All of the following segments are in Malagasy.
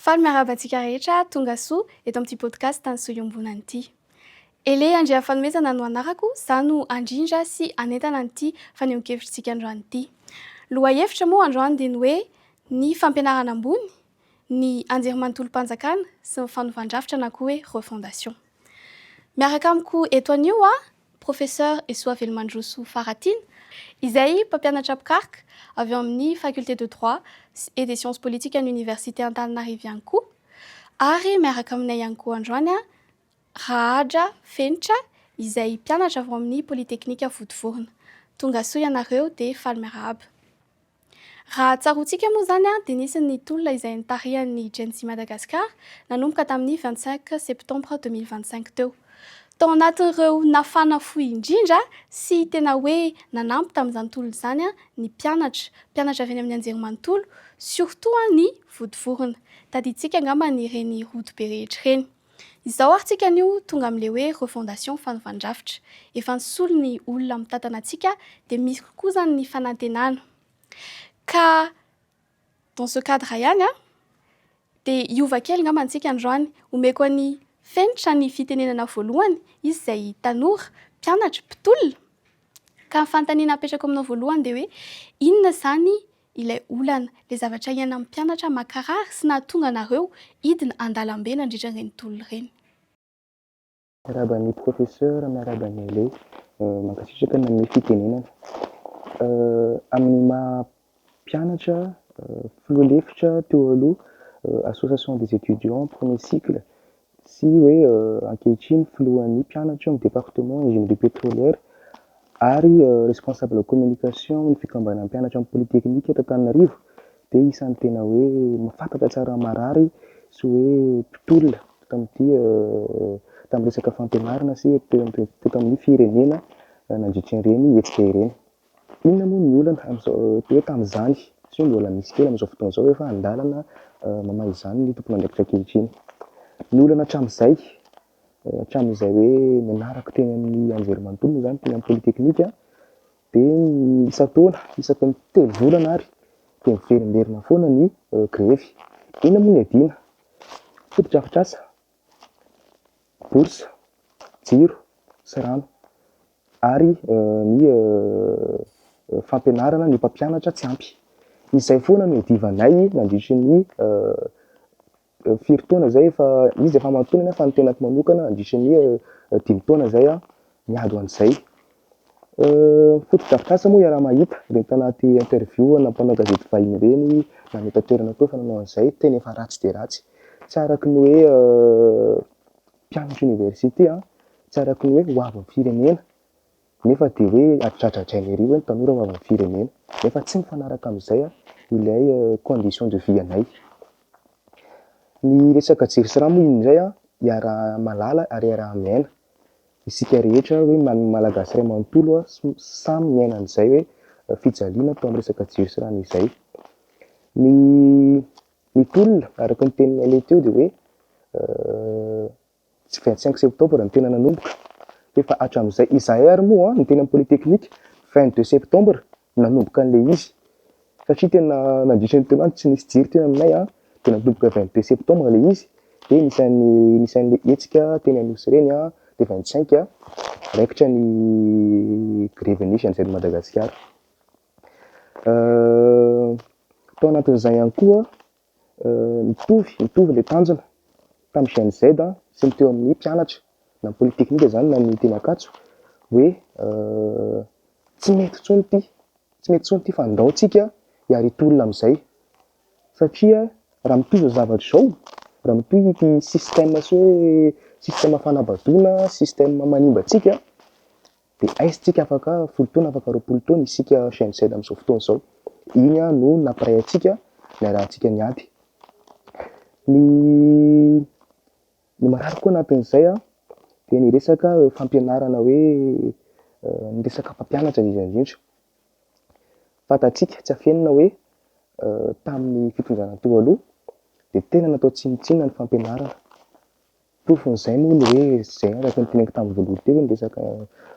Faly miarahaba antsika rehetra tonga soa eto amin'ity podcast ny soa iombonana ity. Ele Andriafanomezana no anarako, izaho no handrindra sy hanentana an'ity fanehoan-kevitritsika androany ity. Lohahevitra moa androany dia ny hoe ny fampianarana ambony, ny anjerimanontolom-panjakana sy ny fanovan-drafitra na koa hoe refondation. Miaraka amiko eto anio aho Professeur Esoavelomandroso Faratiana, izay mpampianatra mpikaroka avy ao amin'ny Faculté de Droit et des Sciences Politiques an'ny Université Antananarivo ihany koa, ary miaraka aminay ihany koa androany Rahadra Fenitra izay mpianatra avy ao amin'ny Polytechnique Vontovorona. Tongasoa ianareo dia faly miarahaba. Raha tsaroantsika moa izany dia nisy ny tolona izay nitarihan'ny Gen Z Madagascar nanomboka tamin'ny 25 septembre 2025 teo. Tao anatin'ireo nafana fo indrindra sy tena hoe nanampy tamin'izany tolona izany ny mpianatra, mpianatra avy eny amin'ny anjerimanontolo, surtout ny vontovorona. Tadidintsika angamba ireny rodobe rehetra ireny. Izao ary tsika anio tonga amin'ilay hoe refondation fanovan-drafitra. Efa nisolo ny olona mitantana antsika dia misy kokoa izany ny fanantenana. Ka dans ce cadre ihany an, dia hiova kely angamba antsika androany. Omeko an'i Fenitra ny fitenenana voalohany, izy izay tanora, mpianatra, mpitolona. Ka ny fanontaniana apetrako aminao voalohany dia hoe inona izany ilay olana, ilay zavatra iainan'ny mpianatra mankarary sy nahatonga anareo hidina an-dalambe nandritra ireny tolona ireny. Miarahaba ny Professeur, miarahaba ny Élève, mankasitraka nanome fitenenana. Amin'ny maha mpianatra, filoha lefitra teo aloha association des étudiants premier cycle sy hoe ankehitriny filohan'ny mpianatra eo amin'ny département ingénierie pétrolière ary responsable communication amin'ny fikambanan'ny mpianatra amin'ny polytechnique eto Antananarivo dia isan'ny tena hoe mahafantatra tsara marary sy hoe mpitolona tamin'ity tamin'ny resaka fampianarana sy teto amin'ny firenena nandritra ireny hetsika ireny. Inona moa ny olana amin'izao hoe tamin'izany sy hoe mbola misy kely amin'izao fotoana izao efa an-dalana mamaha izany ny tompon'andraikitra ankehitriny. Ny olana hatramin'izay, hatramin'izay hoe nianarako teny amin'ny anjerimanontolo moa izany, teny amin'ny polytechnique dia isan-taona, isaky ny telo volana ary dia miverimberina foana ny grevy. Inona moa ny iadiana? Fotodrafitrasa, bourse, jiro sy rano. ary ny fampianarana ny mpampianatra tsy ampy. Izay foana no iadivanay nandritry ny firy taona izay efa, izy efa aman-taonany fa ny tenako manokana nandritry ny dimy taona izay aho niady ho an'izay. Fotodrafitrasa moa iaraha-mahita, ireny tanaty interview na mpanao gazety vahiny ireny na ny eto an-toerana koa efa nanao an'izay, tena efa ratsy dia ratsy. Tsy araka ny hoe mpianatra université an, tsy araka ny hoe ho avin'ny firenena, nefa dia hoe dradradraina ery hoe ny tanora ho avin'ny firenena, nefa tsy mifanaraka amin'izay ilay condition de vie anay. Ny resaka jiro sy rano moa indray an, iaraha-mahalala ary iaraha-miaina, isika rehetra hoe Malagasy iray manontolo samy miaina an'izay hoe fijaliana atao amin'ny resaka jiro sy rano izay. Ny Ny tolona, araka ny tenin'i Alain teo dia hoe tsy 25 septembre no tena nanomboka fa efa hatramin'izay, izahay ary moa ny teny amin'ny polytechnique 22 septembre no nanomboka an'ilay izy satria tena nandritra ny telo andro tsy nisy jiro teny aminay an, dia nanomboka 22 septembre ilay izy dia nisan'ny nisan'ilay hetsika teny Anosy ireny an, dia 25 raikitra ny grevy nisy an'izay eto Madagasikara. Tao anatin'izay ihany koa, mitovy, mitovy ilay tanjona tamin'ny Gen Z sy ny teo amin'ny mpianatra, na ny polytechnique izany na ny teny Ankatso, hoe tsy mety intsony ity, tsy mety intsony ity fa andao tsika hiara-hitolona amin'izay. Satria raha mitohy izao zavatra izao, raha mitohy ity système sy hoe système fanabadoana, système manimba antsika, Dia aiza tsika afaka folo taona, afaka 20 taona isika chaine Z amin'izao fotoana izao. Iny no nampiray antsika, niarahantsika niady. Ny ny marary koa anatin'izay dia ny resaka fampianarana hoe ny resaka mpampianatra indrindra indrindra. Fantatsika, tsy afenina hoe tamin'ny fitondrana teo aloha dia tena natao tsinontsinona ny fampianarana. Porofon'izay moa ny hoe izay araka ny teneniko tamin'ny voalohany teo hoe ny resaka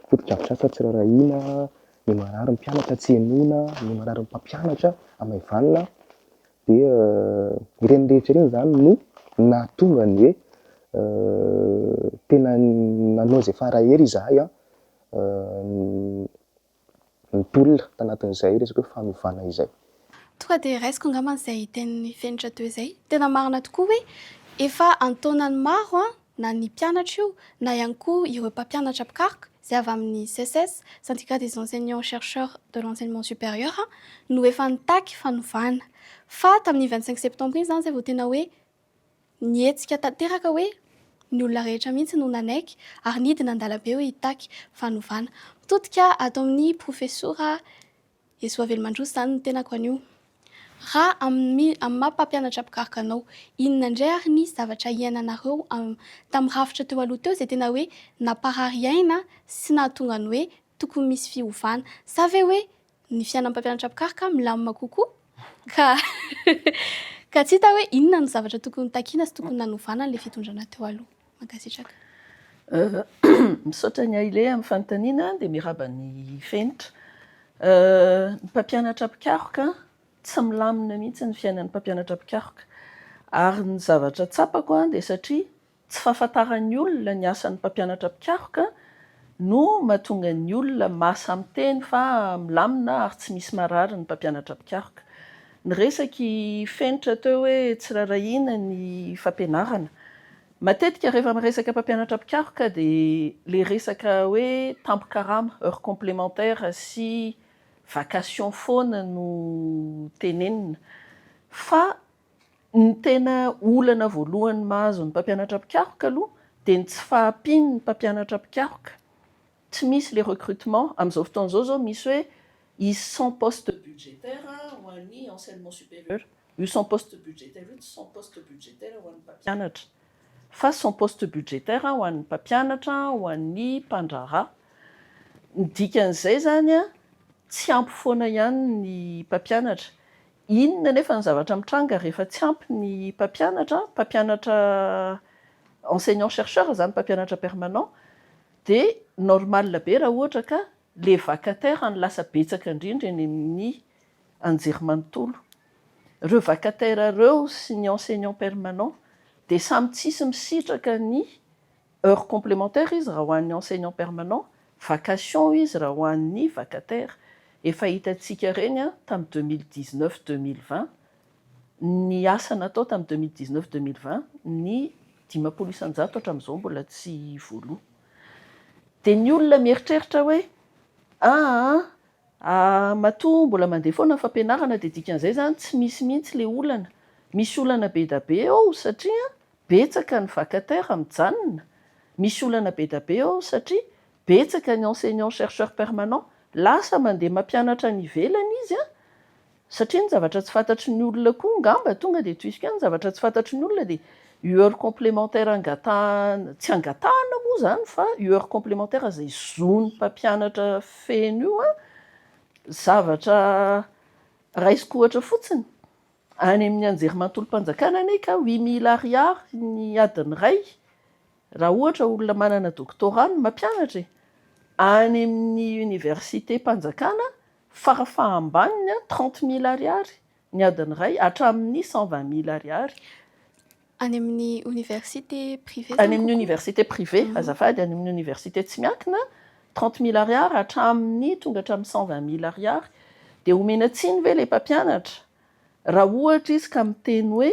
fotodrafitrasa tsy rarahiana, ny marary ny mpianatra tsy henoina, ny marary ny mpampianatra hamaivanina. Dia ireny rehetra ireny izany no nahatonga ny hoe tena nanao izay fara-hery izahay an, nitolona tanatin'izay resaka hoe fanovana izay. Tonga dia raisiko angambany izay tenin'i Fenitra teo izay. Tena marina tokoa hoe efa an-taonany maro na ny mpianatra io na ihany koa ireo mpampianatra mpikaroka izay avy amin'ny SECES, Syndicat des enseignants chercheurs de l'enseignement supérieur, no efa nitaky fanovana. Fa tamin'ny 25 septembre iny izany izay vao tena hoe nihetsika tanteraka hoe ny olona rehetra mihitsy no nanaiky ary nidina an-dalambe hoe hitaky fanovana. Mitodika ato amin'ny profesora Esoavelomandroso izany ny tenako anio. Raha amin'ny amin'ny maha mpampianatra mpikaroka anao, inona indray ary ny zavatra iainanareo tamin'ny rafitra teo aloha teo izay tena hoe namparary aina sy nahatonga ny hoe tokony misy fiovana? Sa ve hoe ny fiainan'ny mpampianatra mpikaroka milamina kokoa ka ka tsy hita hoe inona no zavatra tokony takiana sy tokony nanovana an'ilay fitondrana teo aloha? Mankasitraka. Misaotra an'i Ailey amin'ny fanontaniana dia miarahaba an'i Fenitra. Ny mpampianatra mpikaroka, tsy milamina mihitsy ny fiainan'ny mpampianatra mpikaroka. Ary ny zavatra tsapako dia satria tsy fahafantaran'ny olona ny asan'ny mpampianatra mpikaroka no mahatonga ny olona mahasahy miteny fa milamina ary tsy misy marary ny mpampianatra mpikaroka. Niresaka i Fenitra teo hoe tsy rarahiana ny fampianarana. Matetika rehefa miresaka mpampianatra mpikaroka dia le resaka hoe tambin-karama, heure complémentaire sy vacation foana no tenenina. Fa ny tena olana voalohany mahazo ny mpampianatra mpikaroka aloha dia ny tsy fahampian'ny mpampianatra mpikaroka. Tsy misy le recrutement. Amin'izao fotoana izao izao misy hoe hisy 100 postes budgétaires ho an'ny enseignement supérieur. Io 100 postes budgétaires io tsy 100 postes budgétaires ho an'ny mpampianatra fa 100 postes budgétaires ho an'ny mpampianatra, ho an'ny mpandraharaha. Ny dikan'izay izany tsy ampy foana ihany ny mpampianatra. Inona anefa ny zavatra mitranga rehefa tsy ampy ny mpampianatra, mpampianatra enseignant chercheur izany, mpampianatra permanent, dia normal be raha ohatra ka le vacataire no lasa betsaka indrindra eny amin'ny anjerimanontolo. Ireo vacataire ireo sy ny enseignant permanent dia samy tsisy misitraka ny heure complémentaire izy raha ho an'ny enseignant permanent, vacation izy raha ho an'ny vacataire. Efa hitantsika ireny tamin'ny 2019 2020 ny asa natao tamin'ny 2019 2020 ny 50% hatramin'izao mbola tsy voaloa. Dia ny olona mieritreritra hoe aa matoa mbola mandeha foana ny fampianarana dia dikan'izay izany tsy misy mihitsy ilay olana. Misy olana be da be ao satria betsaka ny vacataire mijanona. Misy olana be da be ao satria betsaka ny enseignant chercheur permanent lasa mandeha mampianatra any ivelany izy an, satria ny zavatra tsy fantatry ny olona koa angamba tonga dia tohiziko ihany ny zavatra tsy fantatry ny olona dia io heure complémentaire angatahana, tsy angatahana moa izany fa io heure complémentaire izay zon'ny mpampianatra feno io an, zavatra raisiko ohatra fotsiny, any amin'ny anjerimanontolom-panjakana anie ka huit mille ariary ny adiny iray raha ohatra olona manana doctorat no mampianatra e, any amin'ny université-mpanjakana farafahambaniny an 30 mille ariary ny adiny iray hatramin'ny 120 mille ariary. Any amin'ny université privé Any amin'ny université privé, azafady, any amin'ny université tsy miankina 30 mille ariary hatramin'ny tonga hatramin'ny 120 mille ariary. Dia omena tsiny ve ilay mpampianatra raha ohatra izy ka miteny hoe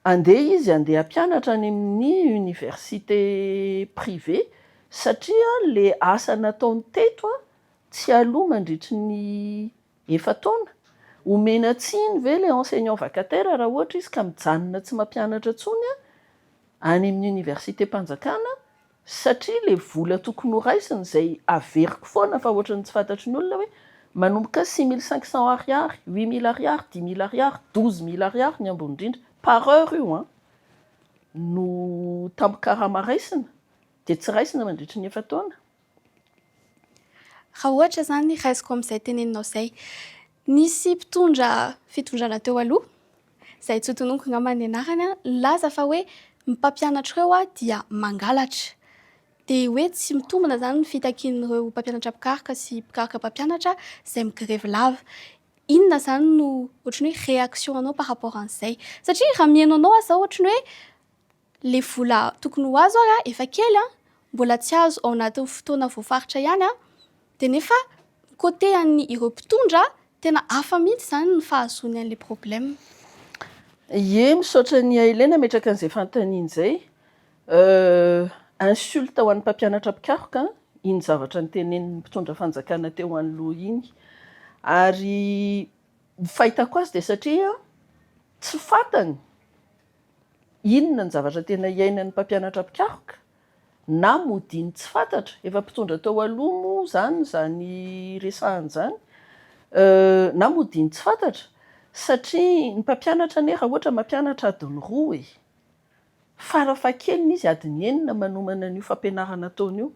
andeha izy andeha hampianatra any amin'ny université privé satria le asa nataony teto an tsy aloa mandritry ny efa-taona. Omena tsiny ve le enseignant vacataire raha ohatra izy ka mijanona tsy mampianatra intsony any amin'ny université mpanjakana satria le vola tokony ho raisiny izay averiko foana fa ohatran'ny tsy fantatry ny olona hoe manomboka 6500 ariary, 8000 ariary, 10 000 ariary, 12 000 ariary ny ambony indrindra par heure io an no tambin-karama raisina dia tsy raisina mandritry ny efa-taona. Raha ohatra izany raisiko amin'izay teneninao izay, nisy mpitondra fitondrana teo aloha, izay tsy ho tononiko angamba ny anarany an, nilaza fa hoe ny mpampianatra ireo dia mangalatra. Dia hoe tsy mitombina izany ny fitakian'ireo mpampianatra mpikaroka sy mpikaroka mpampianatra izay migrevy lava. Inona izany no ohatran'ny hoe réaction anao par rapport an'izay? Satria raha mihaino anao aho izao ohatran'ny hoe le vola tokony ho azo ary efa kely an, mbola tsy azo ao anatin'ny fotoana voafaritra ihany an, dia nefa côté an'ny ireo mpitondra tena hafa mihitsy izany ny fahazoany an'ilay problème. Ie, misaotra an'i Ailey nametraka an'izay fanontaniana izay. Insulte ho an'ny mpampianatra mpikaroka iny zavatra notenenin'ny mpitondra fanjakana teo anoloha iny. Ary ny fahitako azy dia satria tsy fantany Inona ny zavatra tena iainan'ny mpampianatra mpikaroka na modiany tsy fantatra, efa mpitondra teo aloha moa izany izany resahana izany, na modiany tsy fantatra satria ny mpampianatra anie raha ohatra mampianatra adiny roa e, farafahakeliny izy adiny enina manomana an'io fampianarana ataony io.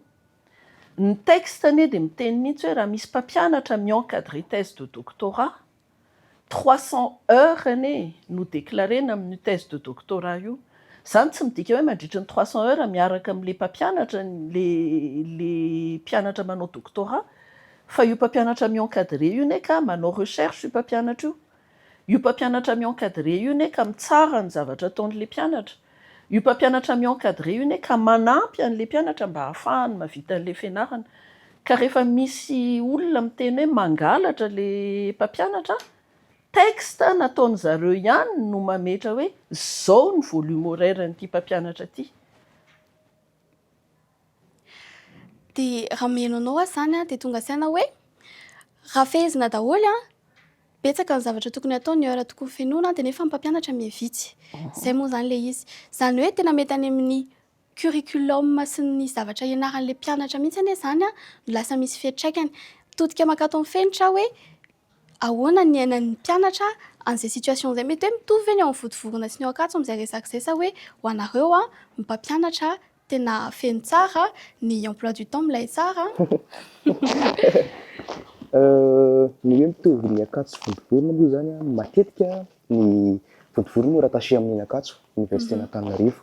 Ny texte anie dia miteny mihitsy hoe raha misy mpampianatra mi-encadrer thèse de doctorat 300 heures anie no declarer-na amin'io thèse de doctorat io. Izany tsy midika hoe mandritry ny 300 heures miaraka amin'ilay mpampianatra le le mpianatra manao doctorat fa io mpampianatra mi-encadrer io anie ka manao recherche io mpampianatra io. Io mpampianatra mi-encadrer io anie ka mitsara ny zavatra ataon'ilay mpianatra. Io mpampianatra mi-encadrer io anie ka manampy an'ilay mpianatra mba hahafahany mahavita an'ilay fianarana. Ka rehefa misy olona miteny hoe mangalatra ilay mpampianatra, texte nataon'ny zareo ihany no mametra hoe izao ny volume horaire an'ity mpampianatra ity. Dia raha mihaino anao aho izany dia tonga saina hoe raha fehezina daholo an, Betsaka ny zavatra tokony hatao, ny heure tokony fenoina dia nefa ny mpampianatra miha vitsy. Izay moa izany ilay izy. Izany hoe tena mety any amin'ny curriculum sy ny zavatra ianaran'ilay mpianatra mihitsy anie izany no lasa misy fiantraikany. Mitodika mankato amin'ny fenitra aho hoe ahoana ny iainan'ny mpianatra an'izay situation izay. Mety hoe mitovy ve ny ao amin'ny Vontovorona sy ny ao Ankatso amin'izay resaka izay sa hoe ho anareo ny mpampianatra Tena feno tsara ny emploi du temps milay tsara an. Ny hoe mitovy ny Ankatso sy Vontovorona moa izany an, matetika ny Vontovorona moa rattaché amin'ny Ankatso, Université-n'Antananarivo.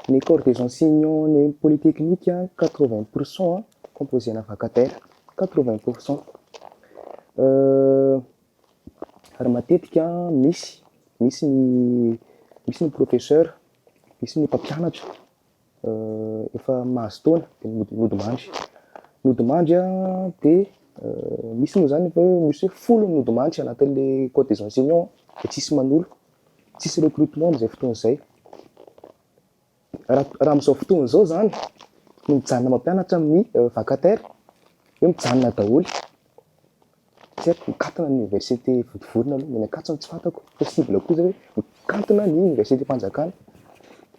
Ny corps des enseignants ny Polytechnique an, 80 pour cent composé-na vacataire, 80 pour cent. Ary matetika misy, misy ny misy ny professeur, misy ny mpampianatra efa mahazo taona dia mody nodimandry. Nodimandry dia misy moa izany efa hoe misy hoe folo ny nodimandry anatin'ilay corps des enseignants dia tsisy manolo, tsisy recrutement amin'izay fotoana izay. Raha raha amin'izao fotoana izao izany no mijanona mampianatra amin'ny vacataire, hoe mijanona daholo. Tsy haiko, mikatona ny université Vontovorona aloha, ny any Ankatso no tsy fantako, possible koa zay hoe mikantona ny université-mpanjakana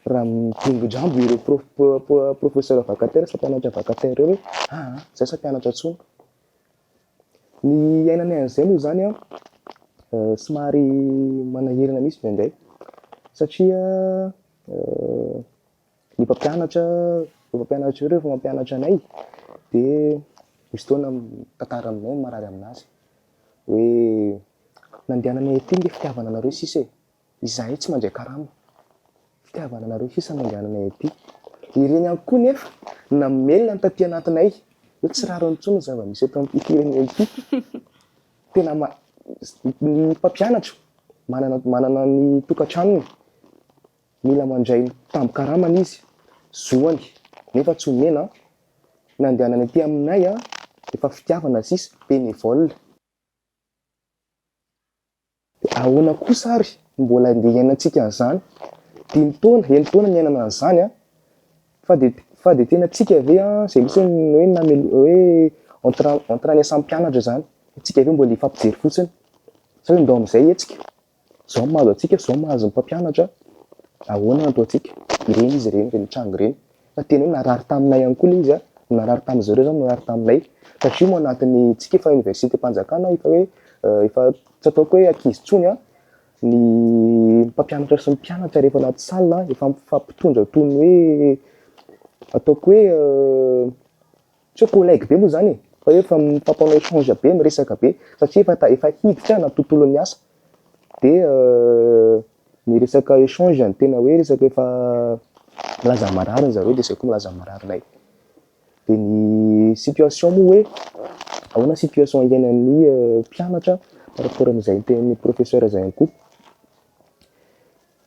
raha midongon-drambo ireo prof professeur vacataire sy mpampianatra vacataire ireo hoe aa zay tsy hampianatra intsony. Ny iainanay an'izay moa izany an, somary manahirana mihitsy indraindray satria Ny mpampianatra, ireo mpampianatra ireo rehefa mampianatra anay dia misy fotoana mitantara aminay ny marary aminazy hoe nandehananay aty nge fitiavana anareo sisa e, izahay tsy mandray karama, fitiavana anareo sisa no andehananay aty. Ireny ihany koa nefa namelona ny taty anatinay hoe tsy rariny intsony ny zava-misy eto amin'ity firenena ity. Tena ma- ny mpampianatra manana manana ny tokantranony. Mila mandray ny tambin-karamany izy, zoany, nefa tsy omena an! Ny andehanany aty aminay an, efa fitiavana sisa, bénévole. Dia ahoana kosa ary no mbola andeha hiainantsika an'izany? Dimy taona, enin-taona niainana an'izany an! Fa dia fa dia tena tsika ve an, izay mihitsy ny hoe namelo hoe entre entre ny samy mpianatra izany, tsika ve mbola hifampijery fotsiny? Sa hoe ndao amin'izay hetsika? Zao mahazo antsika, zao mahazo ny mpampianatra, ahoana no ataontsika? Ireny izy ireny, ireny tranga ireny. Fa tena hoe narary taminay ihany koa ilay izy an, narary tamin'ny zareo izany, narary taminay. Satria moa anatin'ny, tsika efa université-mpanjakana, efa hoe, efa tsy ataoko hoe ankizy intsony an, ny mpampianatra sy ny mpianatra rehefa anaty salle efa mifampitondra toy ny hoe, ataoko hoe, Tsy hoe collègue be moa izany e, fa hoe efa mifampanao échange be, miresaka be, satria efa ta- efa hiditra anaty tontolon'ny asa, dia ny resaka échange no tena hoe resaka efa milaza ny marary zareo dia izay koa milaza ny mararinay. Dia ny situation moa hoe. Ahoana situation iainan'ny mpianatra par rapport amin'izay tenin'ny professeur izay ihany koa.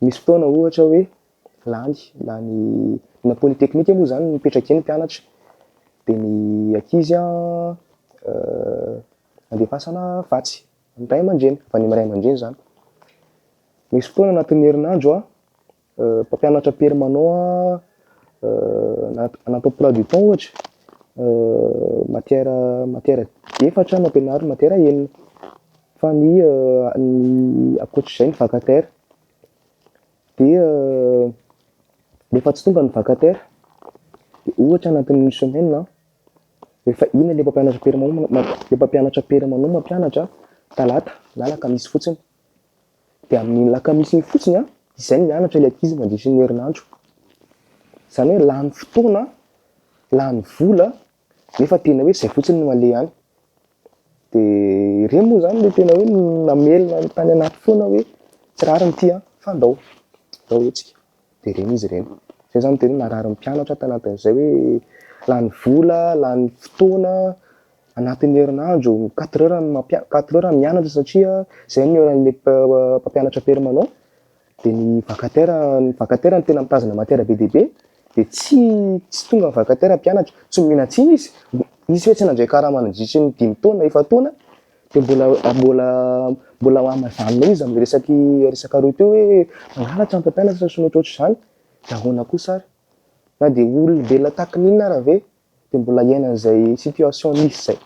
Misy fotoana ohatra hoe lany, lany na polytechnique moa izany mipetraka eny ny mpianatra dia ny ankizy an andefasana vatsy amin'ny ray aman-dreny, avy any amin'ny ray aman-dreny izany. Misy fotoana anatin'ny herinandro an, mpampianatra permanent anaty emploi du temps ohatra, matière matière efatra no ampianarina matière enina, fa ny ny ankoatr'izay ny vacataire, dia rehefa tsy tonga ny vacataire dia ohatra anatin'ny semaine an, rehefa iny ilay mpampianatra permanent ilay mpampianatra permanent mampianatra talata na alakamisy fotsiny. Dia amin'iny lakamisy iny fotsiny an, izay no mianatra ilay ankizy mandritra ny herinandro. Izany hoe lany fotoana, lany vola, nefa tena hoe izay fotsiny no aleha any. Dia ireny moa izany ilay tena hoe namelona ny tany anaty foana hoe tsy rariny ity an, fa ndao, ndao hetsika. Dia ireny izy ireny. Izay izany no tena hoe narary ny mpianatra tanatin'izay hoe lany vola, lany fotoana, Anatin'ny herinandro, quatre heures no mampia- quatre heures mianatra satria zay ny heure-n'le mpampianatra permanent, de ny vacataire ny vacataire no tena mitazona matière be dia be, de tsy tsy tonga ny vacataire mpianatra, tsy omena tsiny izy, izy ve tsy nandray karama nandritry ny dimy taona, efa-taona, de mbola mbola mbola hamazanina izy amin'ny resaky resakareo teo hoe mangalatra ny mpampianatra sy ny ohatrohatr'izany, de ahoana kosa ary? Na de olombelona tahaky ny inona ara ve dia mbola hiaina an'izay situation nisy izay.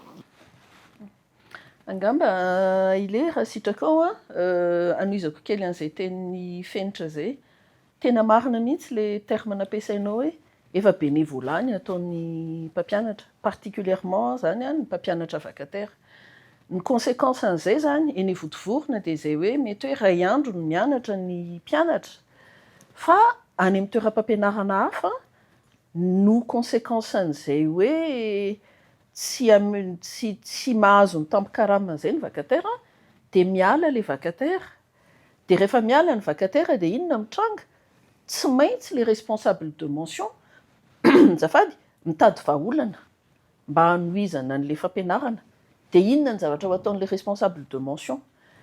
Angamba Ile raha sitrakao an, hanohizako kely an'izay tenin'i Fenitra izay. Tena marina mihitsy ilay terme nampiasainao hoe efa bénévolat ny ataon'ny mpampianatra, particulièrement izany an ny mpampianatra vacataire. Ny conséquence an'izay izany eny Vontovorona dia izay hoe mety hoe iray andro no mianatra ny mpianatra fa any amin'ny toeram-pampianarana hafa No consequence an'izay hoe tsy tsy tsy mahazo ny tambin-karamany izay ny vacataire dia miala ilay vacataire. Dia rehefa miala ny vacataire dia inona no mitranga? Tsy maintsy ilay responsable de mention azafady mitady vahaolana mba hanohizana an'ilay fampianarana. Dia inona ny zavatra ho ataon'ilay responsable de mention?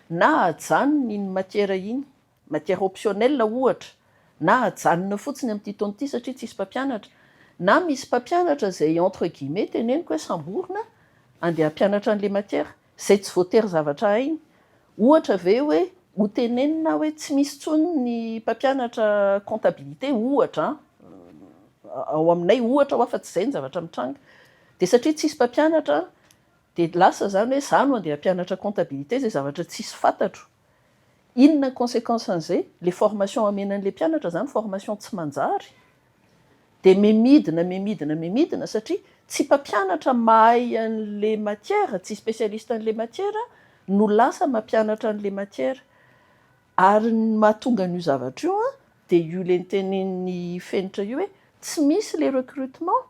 Na ajanony iny matière iny matière optionnelle ohatra, na ajanona fotsiny amin'ity taona ity satria tsisy mpampianatra, na misy mpampianatra izay entre guillemets teneniko hoe samborina andeha hampianatra an'ilay matière, izay tsy voatery zavatra hainy. Ohatra ve hoe ho tenenina hoe tsy misy intsony ny mpampianatra comptabilité ohatra an, ao aminay ohatra hoa fa tsy izay ny zavatra mitranga, dia satria tsisy mpampianatra dia lasa izany hoe izaho no andeha hampianatra comptabilité izay zavatra tsisy fantatro. Inona ny consequence an'izay? Le formation amena an'le mpianatra zany formation tsy manjary de memidina memidina memidina satria tsy mpampianatra mahay an'le matière, tsy spécialiste an'le matière no lasa mampianatra an'le matière. Ary ny mahatonga an'io zavatra io an de io le notenenin'i Fenitra io hoe tsy misy le recrutement.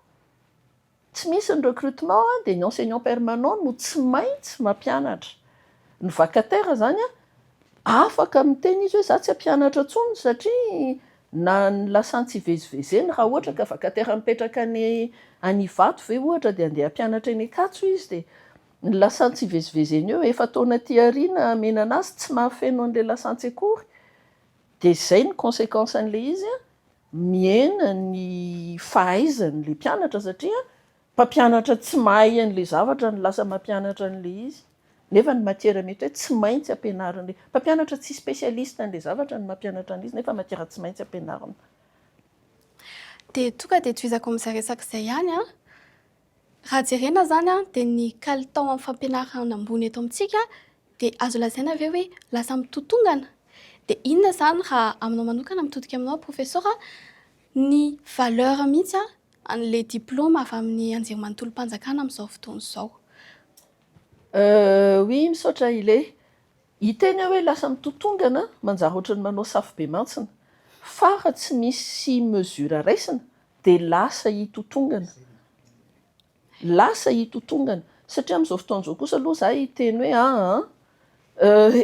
Tsy misy ny recrutement dia ny enseignant permanent no tsy maintsy mampianatra. Ny vacataire zany an, afaka miteny izy hoe za tsy hampianatra intsony satria na ny lasantsy hivezivezena raha ohatra ka vacataire mipetraka any any Ivato ve ohatra dia andeha hampianatra eny Ankatso izy dia ny lasantsy hivezivezena eo efa-taona aty aoriana hamena anazy tsy mahafeno an'ilay lasantsy akory dia izay ny consequence an'ilay izy an. Mihena ny fahaizan'ilay mpianatra satria mpampianatra tsy mahay an'ilay zavatra no lasa mampianatra an'ilay izy. Nefa ny matière mety hoe tsy maintsy ampianarina. Mpampianatra tsy spécialiste an'ilay zavatra no mampianatra an'izy nefa matière tsy maintsy ampianarina. Dia tonga dia tohizako amin'izay resaka izay ihany an. Raha jerena izany an, dia ny kalitao amin'ny fampianarana ambony eto amintsika dia azo lazaina ve hoe lasa mitotongana? Dia inona izany raha aminao manokana, mitodika aminao Profesora, ny valeur mihitsy an'ilay diplaoma avy amin'ny anjerimanontolom-panjakana amin'izao fotoana izao? Oui, misaotra Ile. Hiteny aho hoe lasa mitotongana, manjary ohatran'ny manao safobe mantsina. Fa raha tsy misy mesure raisina dia lasa hitotongana. Lasa hitotongana. Satria amin'izao fotoana izao kosa aloha za hiteny hoe aa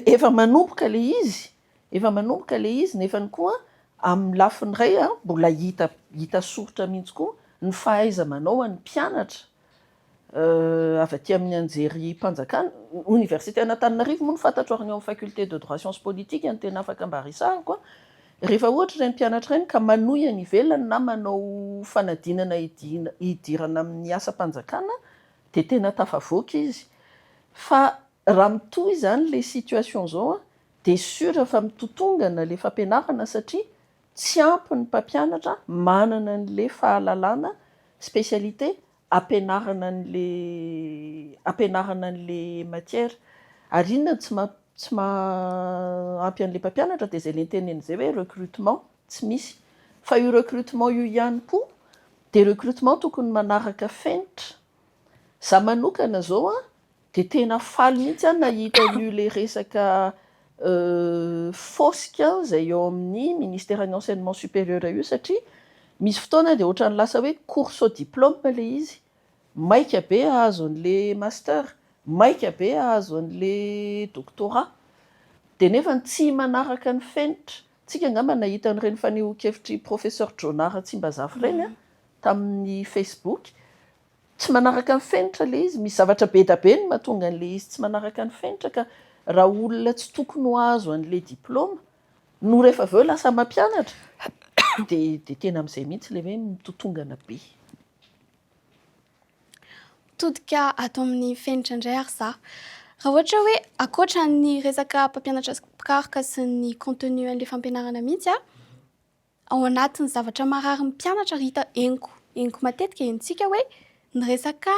efa manomboka ilay izy, efa manomboka ilay izy nefany koa amin'ny lafiny iray mbola hita hita soritra mihitsy koa ny fahaiza-manao an'ny mpianatra. Avy aty amin'ny anjerim-panjakana, oniversite an'Antananarivo moa no fantatro ary ny ao amin'ny faculté de droit sciences politiques no tena afaka mba resahako an. Rehefa ohatra ireny mpianatra ireny ka manohy any ivelany na manao fanadinana hidirana amin'ny asam-panjakana dia tena tafavoaka izy. Fa raha mitohy izany ilay situation izao an, dia sûr fa mitotongana ilay fampianarana satria tsy ampy ny mpampianatra manana an'ilay fahalalana spécialité ampianarana an'le ampianarana an'le matière. Ary inona no tsy ma tsy maha ampy an'le mpampianatra dia izay le nitenenina izay hoe recrutement tsy misy. Fa io recrutement io ihany koa dia recrutement tokony manaraka fenitra. Za manokana zao an dia tena faly mihitsy aho nahita an'io le resaka fosika izay eo amin'ny ministeran'ny enseignement supérieur io satria misy fotoana dia ohatran'ny lasa hoe course au diplôme ilay izy, maika be hahazo an'le master, maika be hahazo an'le doctorat, dia nefa tsy manaraka ny fenitra. Tsika angamba nahita an'ireny fanehoan-kevitr'i professeur Jonah Ratsimbazafy ireny tamin'ny facebook. Tsy manaraka ny fenitra ilay izy, misy zavatra be da be no mahatonga an'ilay izy tsy manaraka ny fenitra ka raha olona tsy tokony ho azo an'ilay diplaoma no rehefa avy eo lasa mampianatra dia dia tena amin'izay mihitsy ilay hoe mitotongana be. Mitodika ato amin'ny fenitra indray ary za. Raha ohatra hoe ankoatra ny resaka mpampianatra sy mpikaroka sy ny contenu an'ilay fampianarana mihitsy an, Ao anatin'ny zavatra marary ny mpianatra ry hita henoko henoko matetika henontsika hoe ny resaka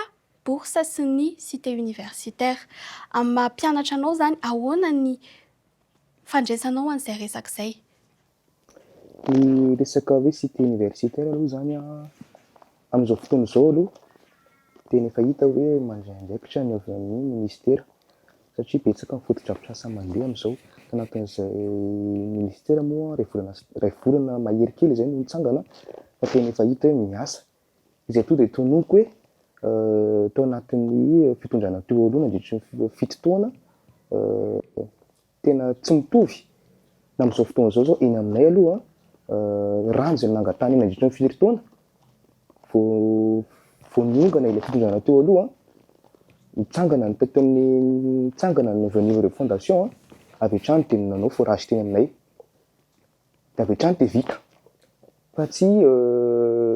bourse sy ny cité universitaire. Amin'ny maha mpianatra anao izany ahoana ny fandraisanao an'izay resaka izay? Ny resaka hoe cité universitaire aloha izany an, amin'izao fotoana izao aloha tena efa hita hoe mandray andraikitra ny avy amin'ny ministera satria betsaka ny fotodrafitrasa mandeha amin'izao. Tanatin'izay ministera moa iray volana iray volana mahery kely izay no nitsangana fa tena efa hita hoe miasa. Izay tonga dia tononiko hoe tao anatin'ny fitondrana teo aloha nandritry ny fito taona Tena tsy mitovy na amin'izao fotoana izao zao eny aminay aloha rano izay nangatahana nandritra ny firy taona vao vao niongana ilay fitondrana teo aloha nitsangana ny teto amin'ny nitsangana ny avy au niveau de fondation avy hatrany dia nanao forage teny aminay dia avy hatrany dia vita fa tsy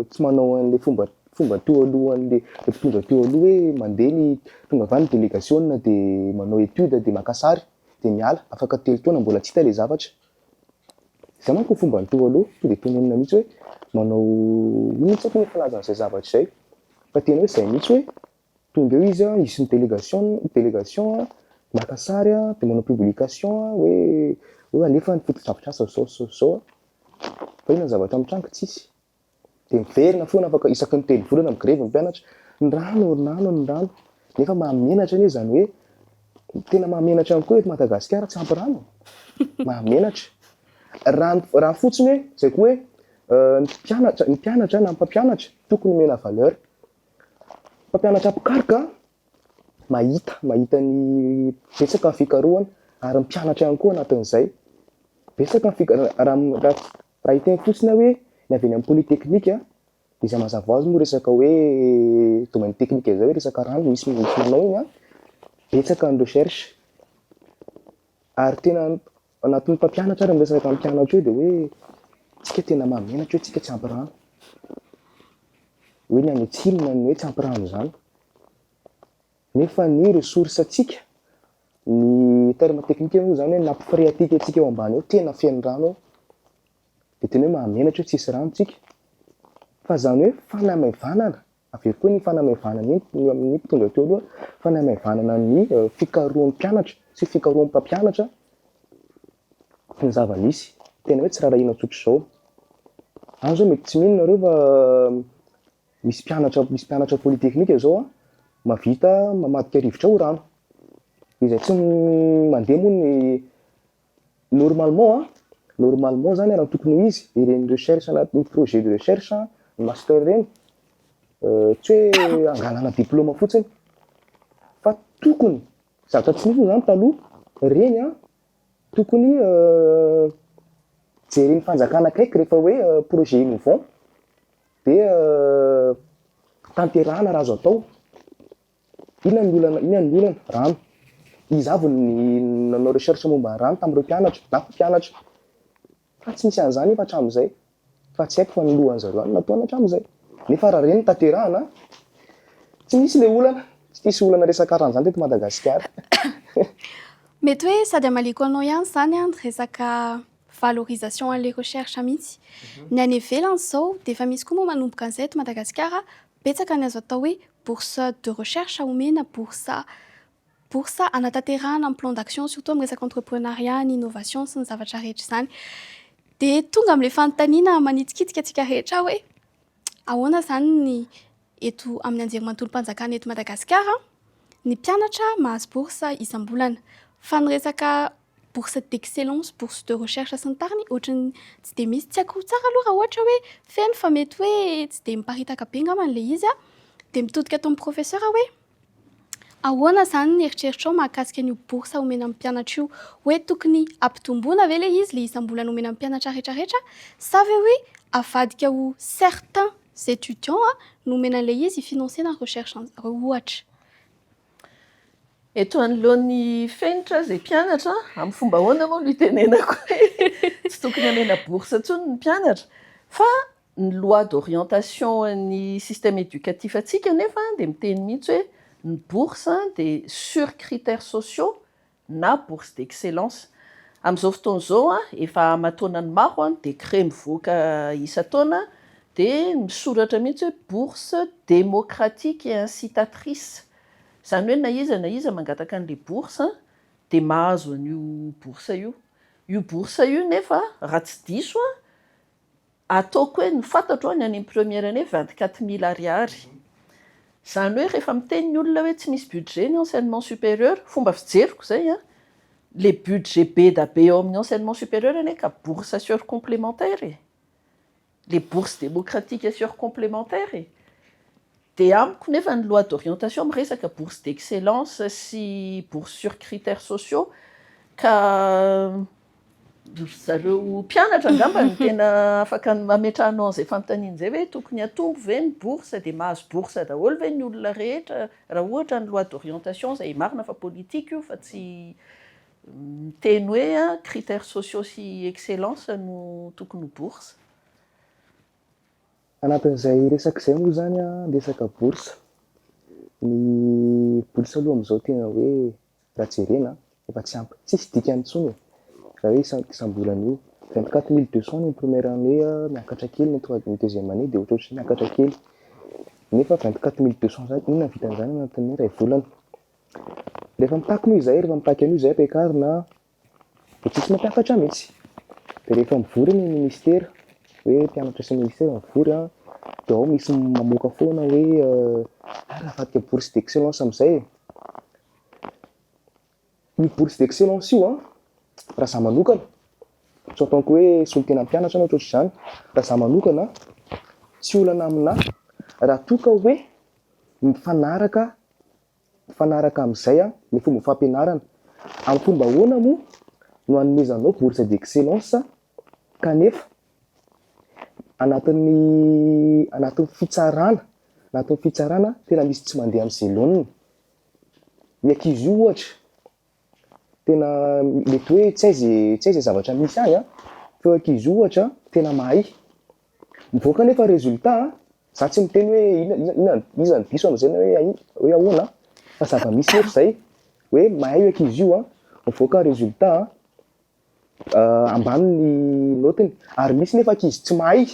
tsy manao an'ilay fomba fomba teo aloha an'ilay mpitondra teo aloha hoe mandeha ny tonga avy any ny delegasiona dia manao étude dia maka sary dia miala, afaka telo taona mbola tsy hita ilay zavatra. Izay manko ny fomban'ny teo aloha, tonga dia tononina mihitsy hoe manao inona tsy haiko ny filazana izay zavatra izay fa tena hoe izay mihitsy hoe Tonga eo izy an, hisy ny délégation, délégation an, maka sary an, dia manao publication an, hoe hoe alefa ny fotodrafitrasa zao sy zao sy zao an, fa inona ny zavatra mitranga? Tsisy. Dia miverina foana afaka isaky ny telo volana migrevy ny mpianatra, ny rano, ny rano, ny rano. Nefa mahamenatra anie izany hoe, tena mahamenatra ihany koa eto Madagasikara tsy ampy rano e! Mahamenatra. Raha raha fotsiny hoe, izay koa hoe ny mpianatra, ny mpianatra na ny mpampianatra tokony omena valeur. Mpampianatra mpikaroka mahita, mahita ny betsaka ny fikarohana ary ny mpianatra ihany koa anatin'izay. Betsaka ny fikarohana, raha raha hiteny fotsiny aho hoe ny avy eny amin'ny polytechnique dia izay mazava ho azy moa resaka hoe domaine technique izay hoe resaka rano misy misy manao iny an, betsaka ny recherche ary tena anatin'ny mpampianatra ary miresaka amin'ny mpianatra eo dia hoe tsika tena mahamenatra hoe tsika tsy ampy rano. Hoe ny any atsimo na ny hoe tsy ampy rano izany. Nefa ny ressource antsika, ny terme technique moa izany hoe nappe phréatique antsika eo ambany eo tena feno rano ao. Dia tena hoe mahamenatra hoe tsisy rano tsika. Fa izany hoe fanamaivanana, averiko hoe ny fanamaivanana iny ny amin'ny mpitondra teo aloha, fanamaivanana ny fikarohan'ny mpianatra sy fikarohan'ny mpampianatra ny zava-misy. Tena hoe tsy rarahiana tsotr'izao. Any zao mety tsy mino nareo fa misy mpianatra misy mpianatra polytechnique zao an, mahavita mamadika rivotra ho rano. Izay tsy mandeha moa ny normalement an, normalement zany raha ny tokony ho izy, ireny recherche anatin'ny projet de recherche, ny master ireny, tsy hoe hangalana diplôme fotsiny fa tokony, zavatra tsy nisy moa zany taloha, ireny an Tokony jeren'ny fanjakana akaiky rehefa hoe projet innovant dia tanterahana raha azo atao. Inona ny olana, inona ny olana? Rano. Iza avy no nanao recherche momba ny rano tamin'ireo mpianatra na mpampianatra? Fa tsy nisy an'izany efa hatramin'izay. Fa tsy haiko fa ny lohan'zareo any nataony hatramin'izay. Nefa raha ireny no tanterahana, tsy misy ilay olana. Tsy hisy olana resaka rano izany teto Madagasikara. Mety hoe sady hamaliako anao ihany izany ny resaka valorisation an'ilay recherche mihitsy. Ny any ivelany izao dia efa misy koa moa manomboka an'izay eto Madagasikara, betsaka ny azo atao hoe bourse de recherche omena, bourse bourse hanatanterahana ny plan d'action surtout amin'ny resaka entrepreneuriat, ny innovation sy ny zavatra rehetra izany. Dia tonga amin'ilay fanontaniana manitikitika antsika rehetra hoe ahoana izany ny eto amin'ny anjerimanontolom-panjakana eto Madagasikara, ny mpianatra mahazo bourse isam-bolana fa ny resaka bourse d'excellence, bourse de recherche sy ny tariny ohatran'ny tsy dia misy. Tsy haiko tsara aloha raha ohatra hoe feno fa mety hoe tsy dia miparitaka be angamba ilay izy an. Dia mitodika ato amin'ny professeur hoe ahoana izany ny eritreritrao mahakasika an'io bourse omena amin'ny mpianatra io? Hoe tokony hampitomboina ve ilay izy, ilay isam-bolana omena amin'ny mpianatra rehetrarehetra sa ve hoe avadika ho certains étudiants no omena an'ilay izy hi-financer-na ny recherche-n'ny ohatra? Eto anoloan'ny fenitra izay mpianatra, amin'ny fomba ahoana moa no itenenako hoe tsy tokony hamena bourse intsony ny mpianatra? Fa ny loi d'orientation an'ny système éducatif antsika anefa dia miteny mihitsy hoe ny bourse dia sur critères sociaux na bourse d'excellence. Amin'izao fotoana izao, efa aman-taonany maro ny décret mivoaka isan-taona dia misoratra mihitsy hoe bourse démocratique et incitatrice. Izany hoe na iza na iza mangataka an'ilay bourse dia mahazo an'io bourse io. Io bourse io nefa raha tsy diso aho, Ataoko hoe ny fantatro ny any amin'ny première année 24 000 ariary. Izany hoe rehefa miteny ny olona hoe tsy misy budget ny enseignement supérieur, fomba fijeriko izay an, le budget be da be ao amin'ny enseignement supérieur anie ka bourse sur complémentaire e! Le bourse démocratique sur complémentaire e! Dia amiko nefa ny loi d'orientation miresaka bourse d'excellence sy bourse sur critères sociaux ka Ry zareo mpianatra angamba no tena afaka mametrahanao an'izay fanontaniana izay hoe tokony hatombo ve ny bourse dia mahazo bourse daholo ve ny olona rehetra raha ohatra ny loi d'orientation izay marina fa politique io fa tsy miteny hoe critères sociaux sy excellence no tokony ho bourse. Anatin'izay resaka izay moa izany an, resaka bourse, ny bourse aloha amin'izao tena hoe raha jerena efa tsy ampy, tsisy dikany intsony e, raha hoe isam-bolana io, 24 200 ny première année miakatra kely ny ny deuxième année dia ohatrohatry ny miakatra kely, nefa 24 200 zany inona no vitan'izany anatin'ny iray volana? Rehefa mitaky moa izahay, rehefa mitaky an'io izahay ampiakarina dia tsisy mampiakatra mihitsy, dia rehefa mivory ny ministera, hoe mpianatra sy ministera mivory an, dia ao misy mamoaka foana hoe ah raha avadika bourse d'excellence amin'izay e. Io bourse d'excellence io an, raha za manokana, tsy en tant que hoe solontena mpianatra na ohatrohatr'izany, raha za manokana, tsy olana aminà raha toa ka hoe mifanaraka mifanaraka amin'izay an ny fomba fampianarana. Amin'ny fomba ahoana moa no hanomezanao bourse d'excellence kanefa anatin'ny anatin'ny fitsarana anatin'ny fitsarana tena misy tsy mandeha amin'izay laoniny. Ny ankizy io ohatra, tena mety hoe tsy hay ze tsy hay ze zavatra misy any an, fa io ankizy io ohatra tena mahay, mivoaka nefa résultat an, za tsy miteny hoe inona inona iza no diso amin'izay na hoe hoe ahoana an, fa zava-misy nefa zay, hoe mahay io ankizy io an, mivoaka résultat an, ambany ny naotiny ary misy nefa ankizy tsy mahay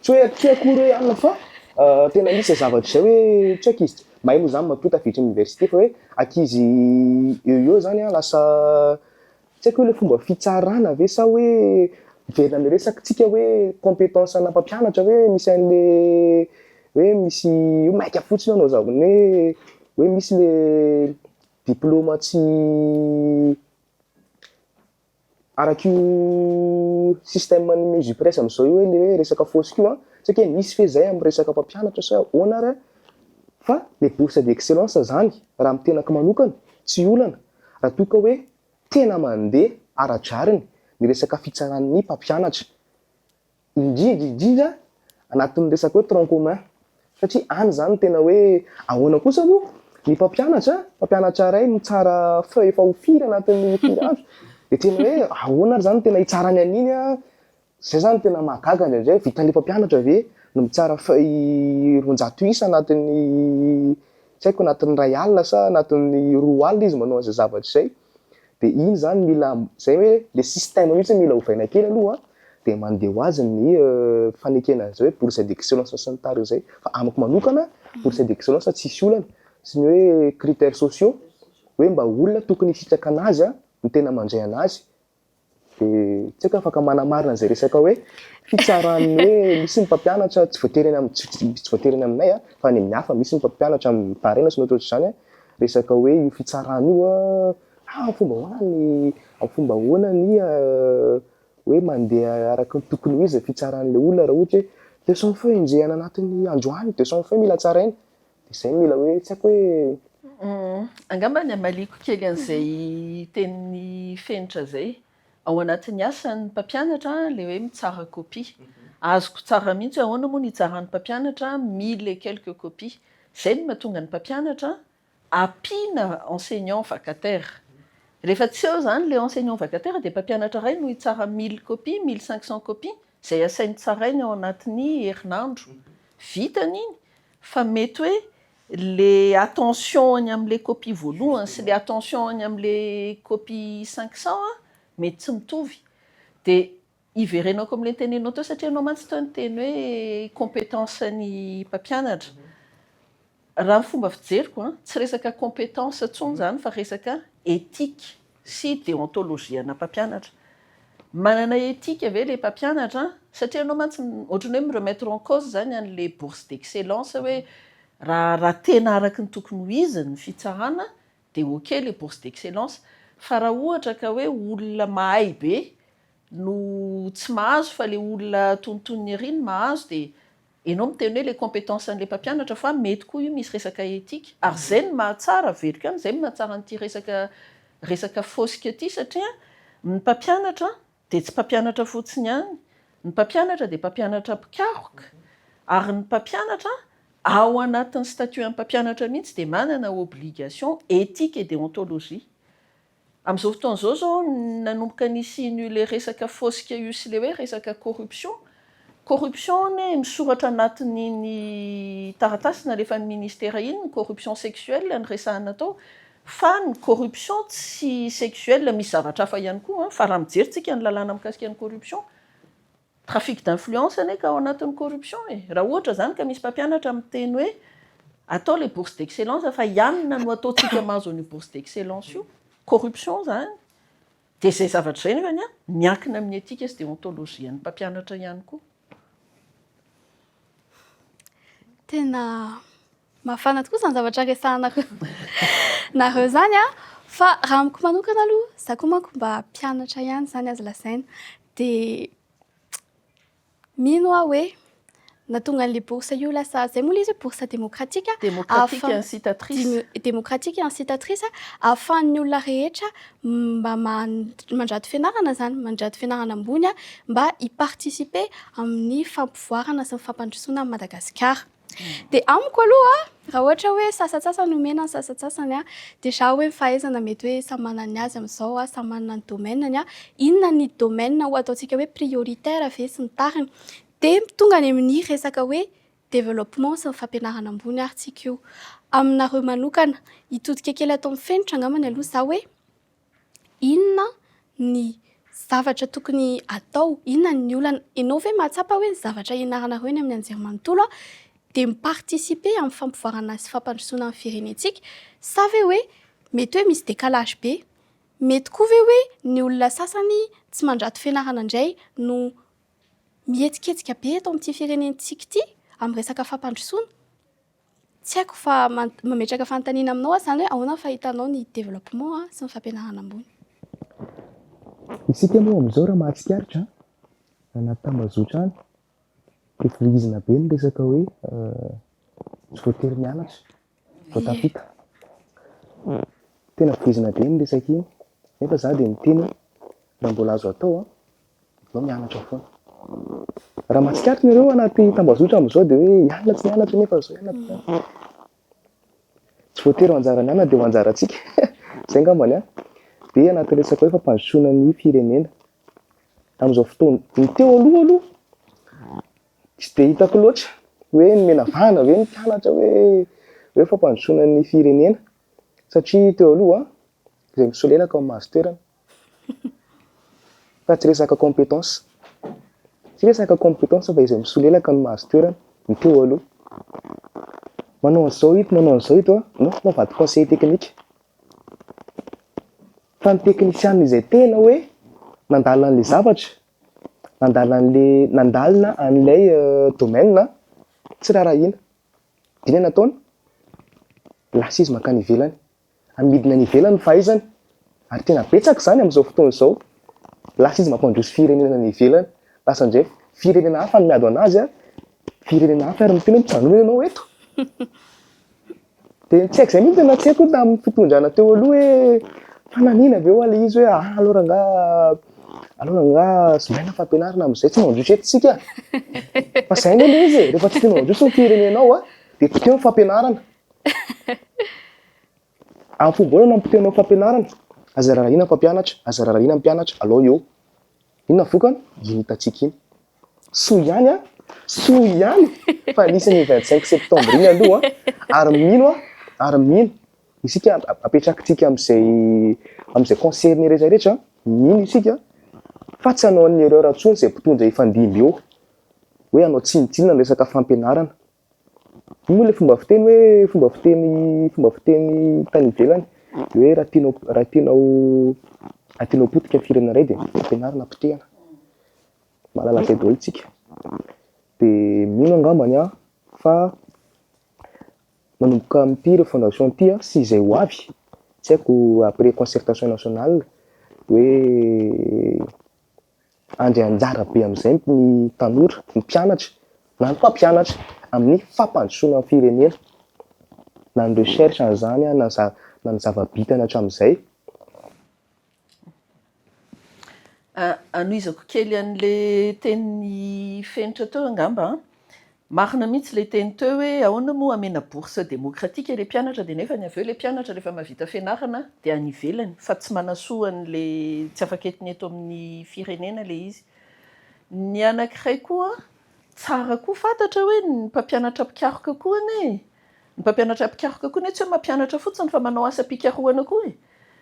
tsy hoe tsy hoe akory hoe anona fa tena misy izay zavatra izay hoe tsy hoe ankizy mahay moa izany matoa tafiditra amin'ny université fa hoe ankizy eo eo izany an lasa tsy haiko hoe ilay fomba fitsarana ve sa hoe miverina amin'ilay resaka tsika hoe compétence ana mpampianatra hoe misy an'le hoe misy io maika fotsiny hanao zavatra hoe hoe misy le diplôme tsy Araka io système ny Mesupresse amin'izao io hoe le hoe resaka fosc io an, tsy haiko hoe misy ve zay amin'ny resaka mpampianatra sa ahoana ary an, fa le bourse d'excellence zany raha amin'ny tenako manokana tsy olana raha toa ka hoe tena mandeha ara-drariny ny resaka fitsaran'ny mpampianatra. Indrindra indrindra anatin'ny resaka hoe tronc commun satria any izany no tena hoe ahoana kosa moa? Ny mpampianatra, mpampianatra iray mitsara feuille efa ho firy anatin'ny firy andro, dia tena hoe ahoana ary izany no tena hitsarany an'iny an, Zay zany tena mahagaga indraindray, vitan'le mpampianatra ve no mitsara feuille 200 isa anatin'ny tsy haiko anatin'ny iray alina sa anatin'ny roa alina izy manao an'izay zavatra izay, de iny zany mila zay hoe le système mihitsy mila ovaina kely aloha de mandeha ho azy ny fanekena an'izay hoe bourse d'excellence sy ny tariny izay, fa amiko manokana bourse d'excellence tsisy olana sy ny hoe critères sociaux hoe mba olona tokony hisitraka anazy no tena mandray anazy Dia tsy haiko afaka manamarina an'izay resaka hoe fitsaran'ny hoe misy ny mpampianatra tsy voatery any amin'ny tsy voatery any aminay fa any amin'ny hafa misy ny mpampianatra mitaraina sy ny ohatrohatr'izany an, resaka hoe io fitsarana io an, ah amin'ny fomba ahoana ny amin'ny fomba ahoana ny hoe mandeha araka ny tokony ho izy ny fitsaran'ilay olona raha ohatra hoe deux cent feuilles enjehina anatin'ny androany, deux cent feuilles mila tsaraina. Dia izay no mila hoe tsy haiko hoe. Angamba ny hamaliako kely an'izay tenin'i Fenitra izay. Ao anatin'ny asan'ny mpampianatra ilay hoe mitsara copie. Azoko tsara mihitsy hoe ahoana moa no hitsaran'ny mpampianatra mille et quelques copies. Izay no mahatonga ny mpampianatra ampiana enseignant vacataire. Rehefa tsy eo izany ilay enseignant vacataire dia mpampianatra iray no hitsara mille copies, 1500 copies, izay asainy tsarainy ao anatin'ny herinandro. Vitany iny fa mety hoe le attention-ny amin'le copie voalohany sy le attention-ny amin'le copie 500 mety tsy mitovy. Dia iverenako amin'le niteneninao teo satria ianao mantsy teo niteny hoe compétence-n'ny mpampianatra. Raha ny fomba fijeriko an, tsy resaka compétence intsony izany fa resaka éthique sy déontologie ana mpampianatra. Manana éthique ve ilay mpampianatra an? Satria ianao mantsy ohatran'ny hoe mi-remettre en cause izany an'ilay bourse d'excellence hoe raha raha tena araka ny tokony ho izy ny fitsarana dia ok ilay bourse d'excellence fa raha ohatra ka hoe olona mahay be no tsy mahazo fa ilay olona antonontonony ery no mahazo dia Enao miteny hoe le compétence an'le mpampianatra fa mety koa io misy resaka éthique ary zay no mahatsara averiko ihany zay no mahatsara an'ity resaka resaka fosika ity satria ny mpampianatra dia tsy mpampianatra fotsiny ihany ny mpampianatra dia mpampianatra mpikaroka ary ny mpampianatra ao anatin'ny statut an'ny mpampianatra mihitsy dia manana obligation éthique et déontologie Amin'izao fotoana izao izao nanomboka nisian'io ilay resaka fosika io sy ilay hoe resaka corruption. Corruption anie misoratra anatin'iny taratasy nalefan'ny ministera iny ny corruption sexuelle no resahana tao fa ny corruption tsy sexuelle misy zavatra hafa ihany koa an, fa raha mijery tsika ny lalàna mikasika ny corruption Trafic d'influence anie ka ao anatin'ny corruption e! Raha ohatra izany ka misy mpampianatra miteny hoe atao ilay bourse d'excellence fa i anona no ataontsika mahazo an'io bourse d'excellence io, corruption izany. Dia izay zavatra izay nefany an, miankina amin'ny éthique sy déontologie an'ny mpampianatra ihany koa. Tena mafana tokoa izany zavatra resahanareo nareo izany an! Fa raha amiko manokana aloha, za koa manko mba mpianatra ihany izany azo lazaina. Dia mino aho hoe nahatonga an'ilay bourse io lasa, izay moa ilay izy hoe bourse démocratique, Démocratique incitatrice. Démocratique incitatrice, ahafahan'ny olona rehetra mba mandrato fianarana izany, mandrato fianarana ambony mba hi-participer amin'ny fampivoarana sy ny fampandrosoana an'i Madagasikara. Dia amiko aloha, raha ohatra hoe sasantsasany omena ny sasantsasany, dia za hoe ny fahaizana mety hoe samy manana ny azy amin'izao, samy manana ny domaine-ny, inona ny domaine ho ataontsika hoe prioritaire ve sy ny tariny. Dia tonga any amin'ny resaka hoe développement sy ny fampianarana ambony ary tsika io. Aminareo manokana, hitodika kely ato amin'ny fenitra angambany aloha za hoe, inona ny zavatra tokony atao, inona ny olana, ianao ve mahatsapa hoe ny zavatra ianaranareo eny amin'ny anjerimanontolo dia mi-participer amin'ny fampivoarana sy fampandrosoana ny firenentsika sa ve hoe mety hoe misy décalage be, mety koa ve hoe ny olona sasany tsy mandrato fianarana indray no mihetsiketsika be eto amin'ity firenentsika ity amin'ny resaka fampandrosoana? Tsy haiko fa mametraka fanontaniana aminao aho izany hoe ahoana ny fahitanao ny développement sy ny fampianarana ambony? Isika moa amin'izao raha mahatsikaritra anaty tambazotra any dia voizina be ny resaka hoe tsy voatery mianatra vao tafita. Tena voizina be iny resaka iny nefa za dia miteny hoe raha mbola azo atao an, Aleo mianatra foana. Raha mahatsikaritra nareo anaty tambazotra amin'izao dia hoe i anona tsy nianatra nefa izao i anona tsy nianatra. Tsy voatery ho anjaran'ny anona dia ho anjarantsika. Izay angambany an. Dia anaty resaka hoe fampandrosoana ny firenena. Amin'izao fotoana, ny teo aloha aloha tsy dia hitako loatra hoe nomena vahana ve ny mpianatra hoe hoe fampandrosoana ny firenena satria teo aloha izay misolelaka no mahazo toerana. Fa tsy resaka compétence. Tsy resaka compétence fa izay misolelaka no mahazo toerana, ny teo aloha. Manao an'izao ito, manao an'izao ito an, non, anao vady conseiller technique. Fa ny teknisianina izay tena hoe nandalina an'ilay zavatra, nandalina an'ilay, nandalina an'ilay domaine, tsy raharahiana. Inona no nataony? Lasa izy mankany ivelany. Amidiny any ivelany ny fahaizany ary tena betsaka izany amin'izao fotoana izao. Lasa izy mampandroso firenena any ivelany. Lasa indray firenena hafa no miady ho an'azy an, firenena hafa ary miteny hoe mijanona ianao eto. Dia tsy haiko izay mihitsy tena tsy haiko tamin'ny fitondrana teo aloha hoe fa nanina ve hoa ilay izy hoe ah aleo rangahy aleo rangahy zoraina fampianarana amin'izay tsy mandroso eto isika. Fa izay anie ilay izy e, rehefa tsy tianao handroso ny firenenao an, dia poteho ny fampianarana. Amin'ny fomba ahoana no hampitehinao fampianarana? Aza rarahina ny mpampianatra, aza rarahina ny mpianatra, alao eo. Inona ny vokany? Iny hitantsika iny. Soa ihany an! Soa ihany fa nisy an'iny 25 septembre iny aloha an! Ary mino aho, ary mino, isika apetrakitsika amin'izay amin'izay concerné rehetra rehetra an, mino isika fa tsy hanao ny erreur intsony izay mpitondra hifandimby eo, hoe hanao tsinontsinona ny resaka fampianarana. Io moa ilay fomba fiteny hoe fomba fiteny fomba fiteny tany ivelany hoe raha tianao raha tianao raha tianao potika ny firenena iray dia fampianarana potehina. Mahalala an'izay daholo tsika. Dia mino angambany aho fa manomboka amin'ity refondation ity sy izay ho avy, tsy haiko après concertation nationale hoe Handray anjara be amin'izay ny tanora, ny mpianatra na ny mpampianatra amin'ny fampandrosoana ny firenena, na ny recherche an'izany na na ny zava-bitany hatramin'izay. Anohizako kely an'ilay tenin'i Fenitra teo angamba an. Marina mihitsy ilay teny teo hoe ahoana moa hamena bourse démocratique ilay mpianatra dia nefa ny avy eo ilay mpianatra rehefa mahavita fianarana dia any ivelany fa tsy manasoa an'ilay tsy afaka entiny eto amin'ny firenena ilay izy. Ny anankiray koa tsara koa fantatra hoe ny mpampianatra mpikaroka koa anie e! Ny mpampianatra mpikaroka koa anie tsy hoe mampianatra fotsiny fa manao asam-pikarohana koa e!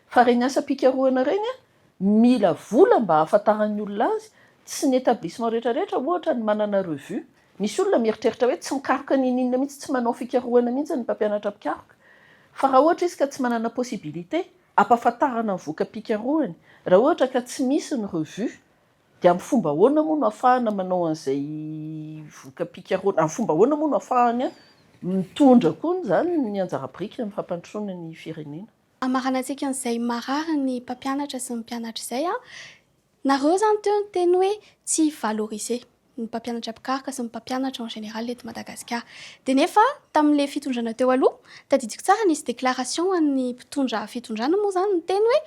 Fa ireny asam-pikarohana ireny an, Mila vola mba ahafantaran'ny olona azy, tsy ny établissement rehetra rehetra ohatra no manana revue. Misy olona mieritreritra hoe tsy mikaroka n'inon'inona mihitsy, tsy manao fikarohana mihitsy ny mpampianatra mpikaroka. Fa raha ohatra izy ka tsy manana possibilité ampahafantarana ny voka-pikarohany, raha ohatra ka tsy misy ny revue, dia amin'ny fomba ahoana moa no ahafahana manao an'izay voka-pikarohana, amin'ny fomba ahoana moa no ahafahany mitondra koa izany ny anjara biriky amin'ny fampandrosoana ny firenena. Hamaranantsika an'izay marary ny mpampianatra sy ny mpianatra izay an! Nareo izany teo niteny hoe tsy valoriser ny mpampianatra mpikaroka sy ny mpampianatra en général eto Madagasikara. Dia nefa tamin'ilay fitondrana teo aloha, tadidiko tsara nisy déclaration an'ny mpitondra fitondrana moa izany niteny hoe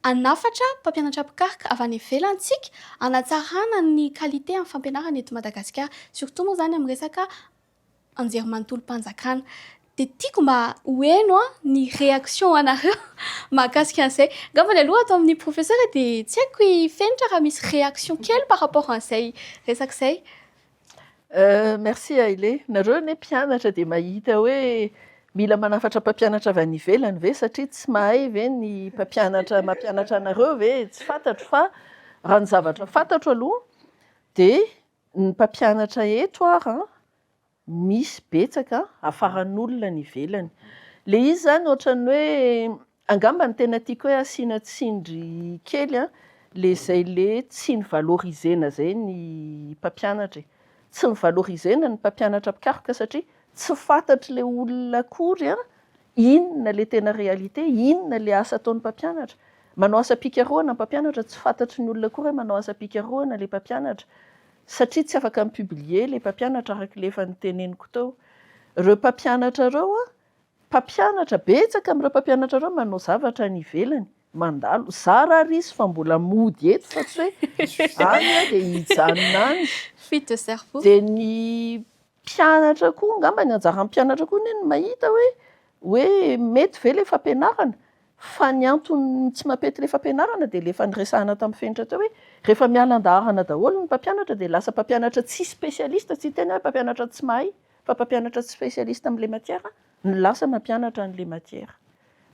hanafatra mpampianatra mpikaroka avy any ivelany tsika hanatsarana ny qualité amin'ny fampianarana eto Madagasikara. Surtout moa izany amin'ny resaka anjerimanontolom-panjakana. Dia tiako mba ho heno ny réaction anareo mahakasika an'izay. Angambany aloha ato amin'ny professeur dia tsy haiko i Fenitra raha misy réaction kely par rapport an'izay resaka izay. Merci Hailey. Nareo anie mpianatra dia mahita hoe mila manafatra mpampianatra avy any ivelany ve satria tsy mahay ve ny mpampianatra mampianatra anareo ve? Tsy fantatro fa raha ny zavatra fantatro aloha dia Ny mpampianatra eto ara an, misy betsaka hafaran'olona any ivelany. Le izy zany ohatran'ny hoe angamba ny tena tiako hoe asiana tsindry kely an, le zay le tsy ni-valoriser-na zay ny mpampianatra e. Tsy ni-valoriser-na ny mpampianatra mpikaroka satria tsy fantatr'le olona akory an inona le tena réalité, inona le asa ataon'ny mpampianatra. Manao asam-pikarohana ny mpampianatra, tsy fantatry ny olona akory hoe manao asam-pikarohana ilay mpampianatra satria tsy afaka mi-publier ilay mpampianatra araka ilay efa noteneniko teo. Ireo mpampianatra ireo an, mpampianatra, betsaka amin'ireo mpampianatra ireo manao zavatra any ivelany, mandalo, zara ary izy fa mbola mody eto fa tsy hoe any aho dia hijanona any. Fuite de cerveau. Dia ny mpianatra koa angamba, ny anjaran'ny mpianatra koa anie no mahita hoe. Hoe mety ve le fampianarana? Fa ny antony tsy mampety le fampianarana dia le efa niresahana tamin'ny Fenitra teo hoe rehefa miala an-daharana daholo ny mpampianatra dia lasa mpampianatra tsy spécialiste, tsy hiteny aho hoe mpampianatra tsy mahay fa mpampianatra tsy spécialiste amin'ilay matière no lasa mampianatra an'ilay matière.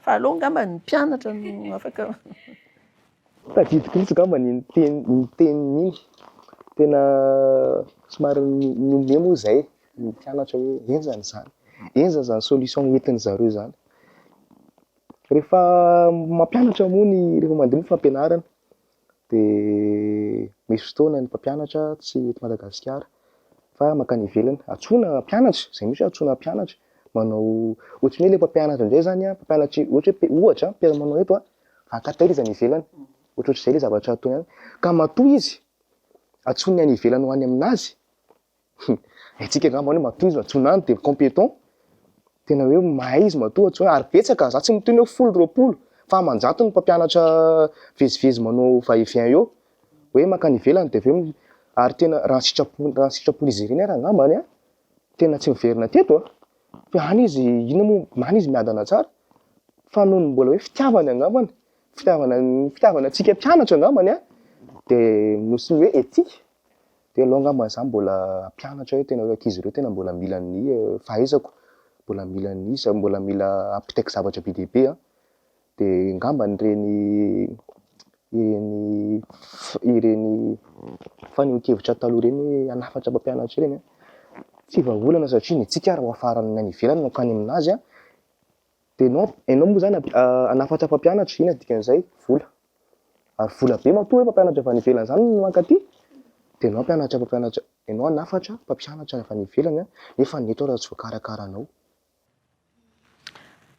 Fa aleo angamba ny mpianatra no afaka. Tadidiko mihitsy angamba iny teny iny teniny iny. Tena somary nihomehy moa izahay ny mpianatra hoe henjana izany, henjana izany solution noentin-dry zareo izany. Rehefa mampianatra moa ny, rehefa mandeha moa ny fampianarana dia misy fotoana ny mpampianatra tsy eto Madagasikara fa mankany ivelany. Antsoina mpianatra, izay mihitsy hoe antsoina mpianatra manao, ohatran'ny hoe ilay mpampianatra indray izany an, mpampianatra ohatra hoe ohatra permanent eto an, Ankataiza izy any ivelany, ohatrohatr'izay ilay zavatra ataony any. Ka matoa izy antsoiny any ivelany ho any aminazy, haintsika angamba hoe matoa izy antsoina any dia compétent, tena hoe mahay izy matoa antsoina, ary betsaka, za tsy miteny hoe folo, 20, fa aman-jatony ny mpampianatra mivezivezy manao va et vient eo, hoe mankany ivelany dia avy eo, ary tena raha ny sitrapo, raha ny sitrapon'izy ireny ary angambany an, tena tsy miverina teto an! Fa any izy inona moa, any izy miadana tsara, fa noho ny mbola hoe fitiavany angambany, fitiavana fitiavana antsika mpianatra angambany an, dia noho sy ny hoe éthique, dia aleo angamba za mbola hampianatra hoe tena hoe ankizy ireo tena mbola mila ny fahaizako, mbola mila ny mbola mila ampitaiko zavatra be dia be an. Dia angambany ireny ireny ireny fanehoan-kevitra taloha ireny hoe hanafatra mpampianatra ireny an, tsy vahaolana satria ny antsika ary hoafaran'ny any ivelany mankany aminazy an, dia ianao ianao moa izany hanafatra mpampianatra, inona ny dikan'izay? Vola. Ary vola be matoa hoe mpampianatra avy any ivelany izany no mankaty, dia ianao hampianatra mpampianatra, ianao hanafatra mpampianatra avy any ivelany an, nefa ny eto ary tsy voakarakaranao.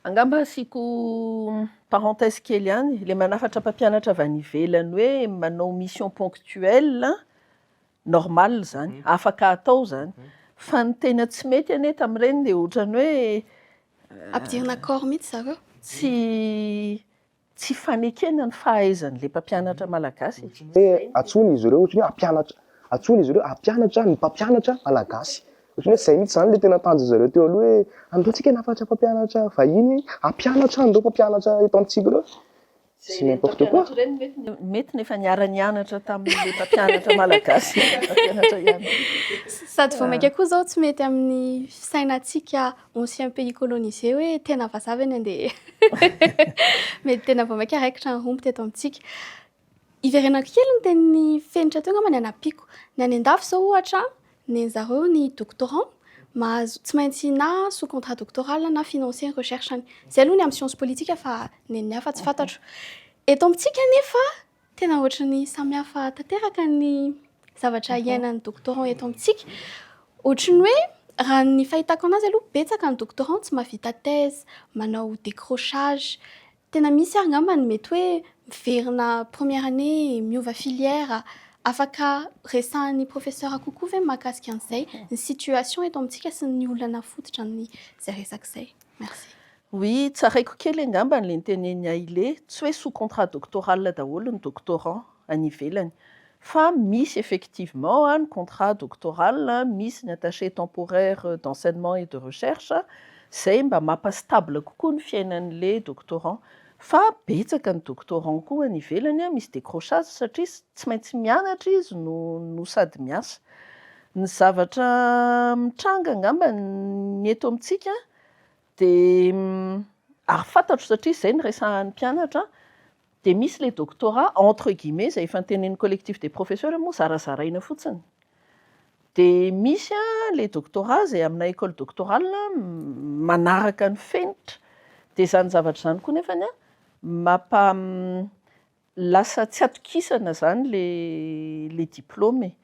Angamba asiako parenthèse kely ihany, ilay manafatra mpampianatra avy any ivelany hoe manao mission ponctuelle, normal izany, afaka atao izany. Fa ny tena tsy mety anie tamin'ireny dia ohatran'ny hoe. Ampidirina corps mihitsy zareo. Tsy Tsy fanekena ny fahaizan'ilay mpampianatra malagasy e. Hoe antsoina izy ireo ohatran'ny hoe hampianatra, antsoina izy ireo hampianatra ny mpampianatra malagasy. Ohatran'ny hoe izay mihitsy izany ilay tena tanjon'izy ireo teo aloha hoe andao tsika hanafatra mpampianatra vahiny hampianatra an'ireo mpampianatra eto amintsika ireo. C'est n'importe quoi. Mety nefa niara-nianatra tamin'ilay mpampianatra malagasy mpampianatra ihany. Sady vao mainka koa izao tsy mety amin'ny fisainantsika ancien pays colonisé hoe tena vazaha ve ny andeha mety tena vao mainka raikitra ny rombo teto amintsika. Iverenako kely ny tenin'i Fenitra teo angamba ny hanampiako. Ny any an-dafy izao ohatra, ny zareo ny doctorant mahazo tsy maintsy na sous contrat doctoral na financier ny recherche-ny. Izay aloha ny amin'ny science politique fa ny an'ny hafa tsy fantatro. Eto amintsika anefa Tena ohatry ny samihafa tanteraka ny zavatra iainan'ny doctorant eto amintsika. Ohatry ny hoe raha ny fahitako anazy aloha betsaka ny doctorant tsy mahavita thèse, manao décrochage. Tena misy ary angamba ny mety hoe miverina première année, miova filière. Afaka resahan'ny professeur kokoa ve mahakasika an'izay, ny situation eto amintsika sy ny olana fototra amin'izay resaka izay? Merci. Oui, tsaraiko kely angamba ilay notenenin'i Hailey, tsy hoe sous contrat doctoral daholo ny doctorant any ivelany fa misy effectivement ny contrat doctoral, misy ny attaché temporaire d'enseignement et de recherche izay mba mampa stable kokoa ny fiainan'ilay doctorant fa betsaka ny doctorant koa any ivelany misy décrochage satria tsy maintsy mianatra izy no no sady miasa. Ny zavatra mitranga angamba ny eto amintsika Dia ary fantatro satria izay no resahan'ny mpianatra, dia misy ilay doctorat entre guillemets izay efa notenenin'ny collectif des professeurs moa zarazaraina fotsiny. Dia misy ilay doctorat izay amina école doctorale manaraka ny fenitra. Dia izany zavatra izany koa nefany an, mampa Lasa tsy atokisana zany le le diplôme e!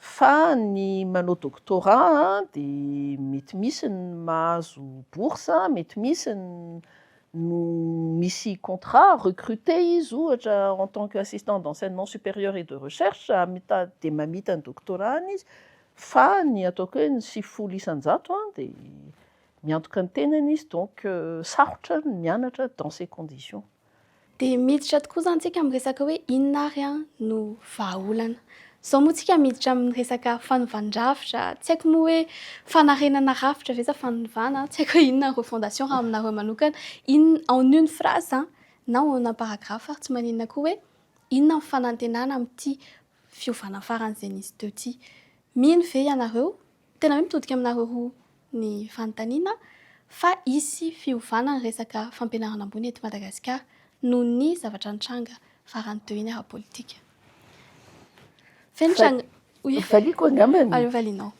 Fa ny manao doctorat de mety misy ny mahazo bourse, mety misy ny no misy contrat, recruté izy ohatra en tant que assistant d'enseignement supérieur et de recherche hamita de mamita ny doctorat-ny izy, fa ny ataoko hoe ny 90 isan-jato an de miantoka ny tenany izy donc sarotra ny mianatra dans ces conditions. Dia miditra tokoa izany tsika amin'ny resaka hoe inona ary no vahaolana. Izao moa tsika miditra amin'ny resaka fanovan-drafitra, tsy haiko moa hoe fanarenana rafitra ve sa fanovana, tsy haiko hoe inona ny refondation raha aminareo manokana. Inona, en une phrase na en un paragraphe ary tsy maninona koa hoe inona ny fanantenana amin'ity fiovana farany izay nisy teo ity. Mino ve ianareo, tena hoe mitodika aminareo roa ny fanontaniana, fa hisy fiovana ny resaka fampianarana ambony eto Madagasikara noho ny zavatra nitranga farany teo iny ara-politika? Fenitra ang- oui. Valiako angambany. Aleo valianao.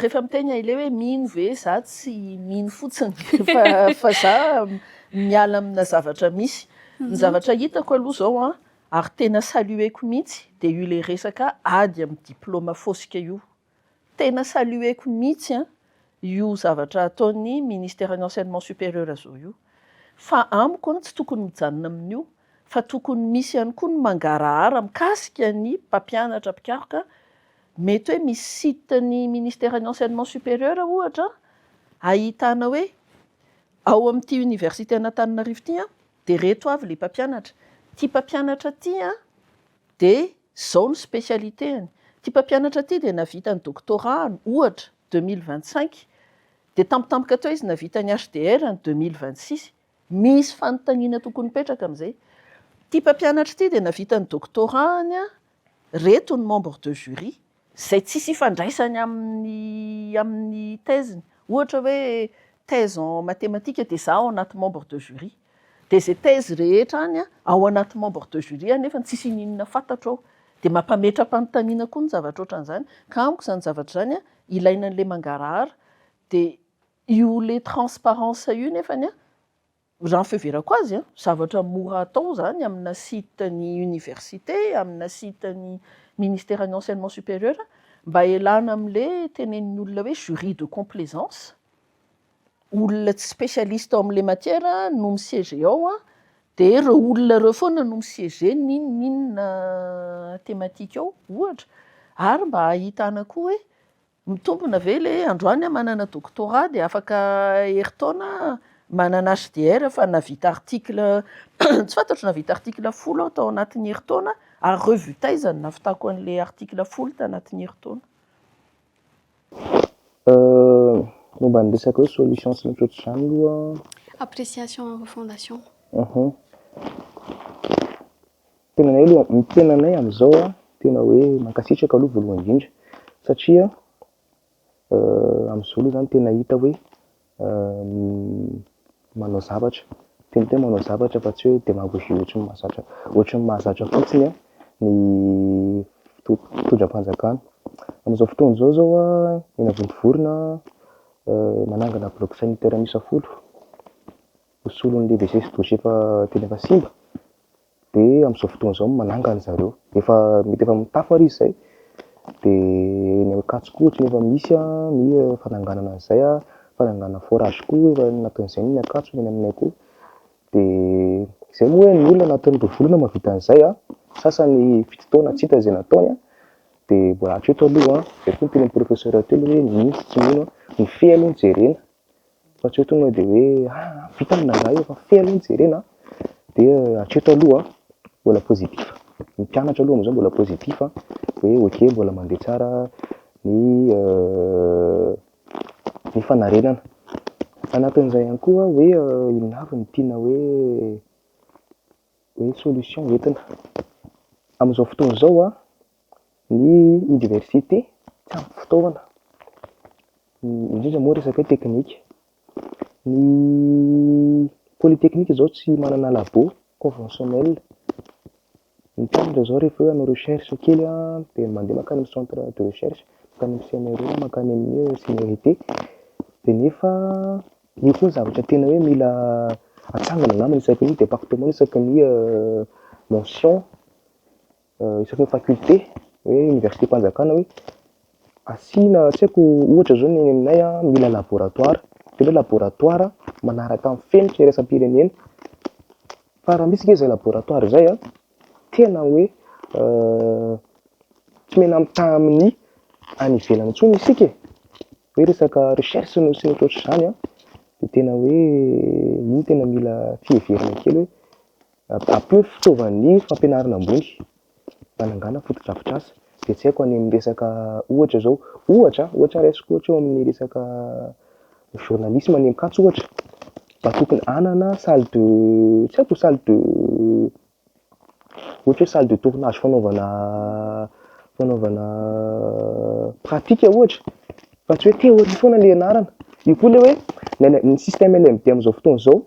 Rehefa miteny aho ilay hoe mino ve, za tsy mino fotsiny fa fa za miala amina zavatra misy. Ny zavatra hitako aloha izao an, ary tena saluer-ko mihitsy dia io ilay resaka ady amin'ny diplaoma fosika io. Tena saluer-ko mihitsy an io zavatra ataon'ny ministeran'ny enseignement supérieur zao io. Fa amiko an tsy tokony mijanona amin'io fa tokony misy ihany koa ny mangarahara mikasika ny mpampianatra mpikaroka, mety hoe misy site ny ministeran'ny enseignement supérieur ohatra ahitana hoe ao amin'ity université an'Antananarivo ity an dia reto avy ilay mpampianatra, ity mpampianatra ity an Dia zao ny spécialité-ny. Ity mpampianatra ity dia nahavita ny doctorat-ny, ohatra, 2025. Dia tampotampoka teo izy nahavita ny HDR-ny 2026. Misy fanontaniana tokony mipetraka amin'izay. Ity mpampianatra ity dia nahavita ny doctorat-ny, reto ny membre de jury. Izay tsisy ifandraisany amin'ny amin'ny thèse-ny. Ohatra hoe thèse en mathématique dia za ao anaty membre de jury. Dia izay thèse rehetra any ao anaty membre de jury aho nefa tsisy ininona fantatro ao. Dia mampametra-panontaniana koa ny zavatra ohatran'izany. Ka amiko izany zavatra izany ilaina an'ilay mangarahara. Dia io le transparence io nefany an, Raha ny fiheverako azy an, zavatra mora atao izany amina site ny université, amina site ny ministeran'ny enseignement supérieur, mba hialana amin'le tenenin'ny olona hoe jury de complaisance, olona tsy spécialiste ao amin'le matière no mi-siéger ao an, dia ireo olona ireo foana no mi-siéger n'inon'inona thématique ao ohatra, ary mba ahitana koa hoe Mitombina ve le androany aho manana doctorat dia afaka herintaona manana HDR fa nahavita article tsy fantatro nahavita article folo aho tao anatin'ny herintaona ary revue taiza no nahavitako an'le article folo tanatin'ny herintaona. Momba ny resaka hoe solution sy ny ohatrohatr'izany aloha. Appréciation en refondation. Tenanay aloha, ny tenanay amin'izao an, tena hoe mankasitraka aloha voalohany indrindra satria amin'izao aloha izany tena hita hoe manao zavatra, tena hita hoe manao zavatra fa tsy hoe démagogie ohatry ny mahazatra ohatry ny mahazatra fotsiny an ny fitondram-panjakana. Amin'izao fotoana izao izao an, eny Vontovorona manangana bloc sanitaire miisa folo ho solon'ilay WC sy douche efa tena efa simba. Dia amin'izao fotoana izao manangana zareo, efa mety efa mitafo ary izy izay, dia eny Ankatso koa ohatran'ny efa misy ny fananganana an'izay, fananganana forage koa efa nataon'izay ny Ankatso ny eny aminay koa, dia izay moa hoe ny olona anatin'ny roa volana mahavita an'izay an, sasany fito taona tsy hita izay nataony an, dia mbola hatreto aloha an, izay koa ny tenin'ny professeur teo aloha hoe mino sy tsy mino an, ny fe aloha no jerena. Fa tsy hoe tonga dia hoe ah vita ny nangahy io fa fe aloha no jerena an, dia hatreto aloha mbola positif, ny mpianatra aloha amin'izao mbola positif hoe ok mbola mandeha tsara ny ny fanarenana. Anatin'izay ihany koa hoe inona avy no tiana hoe hoe solution entina. Amin'izao fotoana izao an, ny université tsy ampy fitaovana, indrindra moa resaka hoe teknika. Ny polytechnique izao tsy manana labo conventionnel. Ny mpianatra izao rehefa hoe hanao recherche kely an, dia mandeha mankany amin'ny centre de recherche, mankany amin'ny CNRO, mankany amin'ny CNRT. Dia nefa io koa ny zavatra tena hoe mila atsangana angamba isaky ny département, isaky ny mention. Isaky ny faculté hoe université-mpanjakana hoe asiana tsy haiko ohatra zao ny any aminay an mila laboratoire, tena hoe laboratoire manaraka ny fenitra iraisam-pirenena fa raha misy ange izay laboratoire izay an tena hoe tsy mena-mitaha amin'ny any ivelany intsony isika e, hoe resaka recherche sy ny ohatrohatr'izany an dia tena hoe iny tena mila fiheverana kely hoe Ampio ny fitaovan'ny fampianarana ambony, manangàna fotodrafitrasa. Dia tsy haiko any amin'ny resaka ohatra izao, ohatra an, ohatra raisiko ohatra eo amin'ny resaka journalisme any Ankatso ohatra, mba tokony hanana salle de, tsy haiko, salle de, ohatra hoe salle de tournage fanaovana fanaovana pratique ohatra, fa tsy hoe théorie foana ilay ianarana. Io koa ilay hoe ny ny système LMD amin'izao fotoana izao,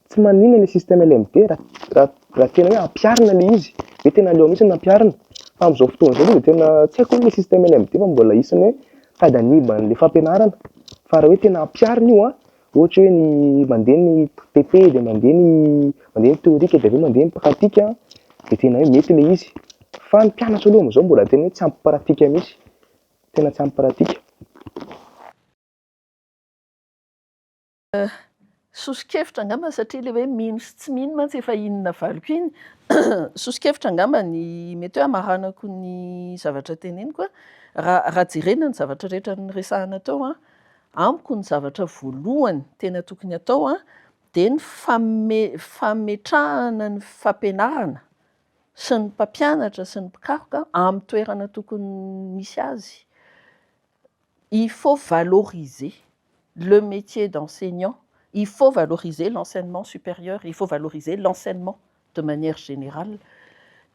Tsy maninona ilay système LMD raha raha tena hoe ampiharina ilay izy, hoe tena aleo mihitsy no ampiharina. Fa amin'izao fotoana izao aloha dia tena tsy haiko aloha ilay système LMD fa mbola isan'ny hoe sady hanimba an'ilay fampianarana. Fa raha hoe tena ampiharina io an, ohatra hoe ny mandeha ny TP dia mandeha ny mandeha ny théorique dia avy eo mandeha ny pratique an, dia tena hoe mety ilay izy. Fa ny mpianatra aloha amin'izao mbola tena hoe tsy ampy pratique mihitsy, tena tsy ampy pratique. Soso-kevitra angamba satria ilay hoe mino sy tsy mino mantsy efa iny navaliko iny. Soso-kevitra angamba ny mety hoe hamaranako ny zavatra teneniko an, raha raha jerena ny zavatra rehetra noresahana teo an, amiko ny zavatra voalohany tena tokony hatao an, dia ny fame- fametrahana ny fampianarana sy ny mpampianatra sy ny mpikaroka amin'ny toerana tokony misy azy. Il faut valoriser le métier d'enseignant, il faut valoriser l'enseignement supérieur, il faut valoriser l'enseignement de manière générale.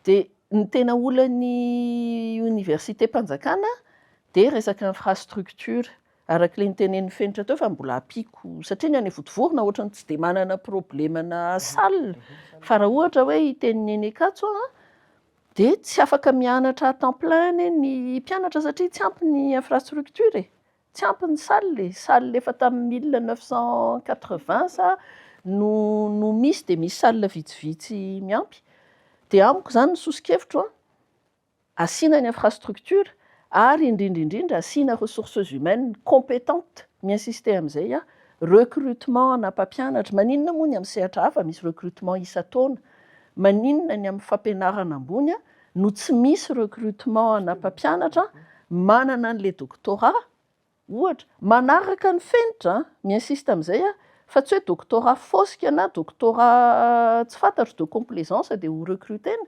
Dia ny tena olan'ny oniversitem-panjakana dia resaka infrastructure, araka ilay notenenin'i Fenitra teo fa mbola ampiako satria ny any Vontovorona ohatran'ny tsy dia manana problemana salle fa raha ohatra hoe hiteny ny eny Ankatso aho Dia tsy afaka mianatra à temps plein anie ny mpianatra satria tsy ampy ny infrastructure e! Tsy ampy ny salle e! Salle efa tamin'ny 1980 sa no no misy dia misy salle vitsivitsy miampy. Dia amiko izany ny soso-kevitro an, asiana ny infrastructure ary indrindra indrindra asiana ressources humaines compétentes, mi-insister amin'izay aho, recrutement ana mpampianatra, maninona moa ny amin'ny sehatra hafa misy recrutement isan-taona? Maninona ny amin'ny fampianarana ambony no tsy misy recrutement ana mpampianatra manana an'ilay doctorat ohatra? Manaraka ny fenitra an, mi-insiste amin'izay aho, fa tsy hoe doctorat fosika na doctorat tsy fantatro de complaisance dia ho recruter-na.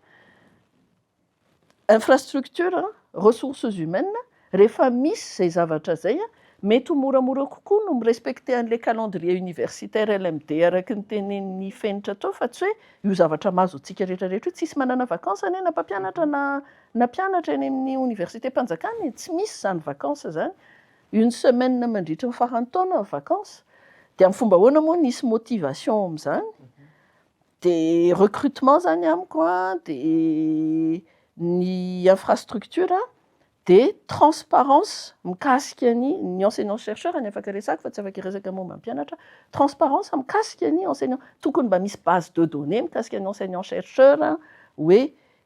Infrastructure, ressources humaines, rehefa misy izay zavatra izay, mety ho moramora kokoa no mi-respecter an'ilay calendrier universitaire LMD araka ny tenenin'i Fenitra teo fa tsy hoe io zavatra mahazo antsika rehetra rehetra io, tsisy manana vacances anie na mpampianatra na na mpianatra eny amin'ny oniversitem-panjakana e, tsy misy izany vacances izany, une semaine mandritry ny faran'ny taona ny vacances, dia amin'ny fomba ahoana moa no hisy motivation amin'izany? De recrutement zany amiko a, de ny infrastructure de transparence mikasika ny ny enseignant chercheur ny afaka resahako fa tsy afaka hiresaka momba ny mpianatra, transparence mikasika ny enseignant, tokony mba misy base de données mikasika ny enseignant chercheur hoe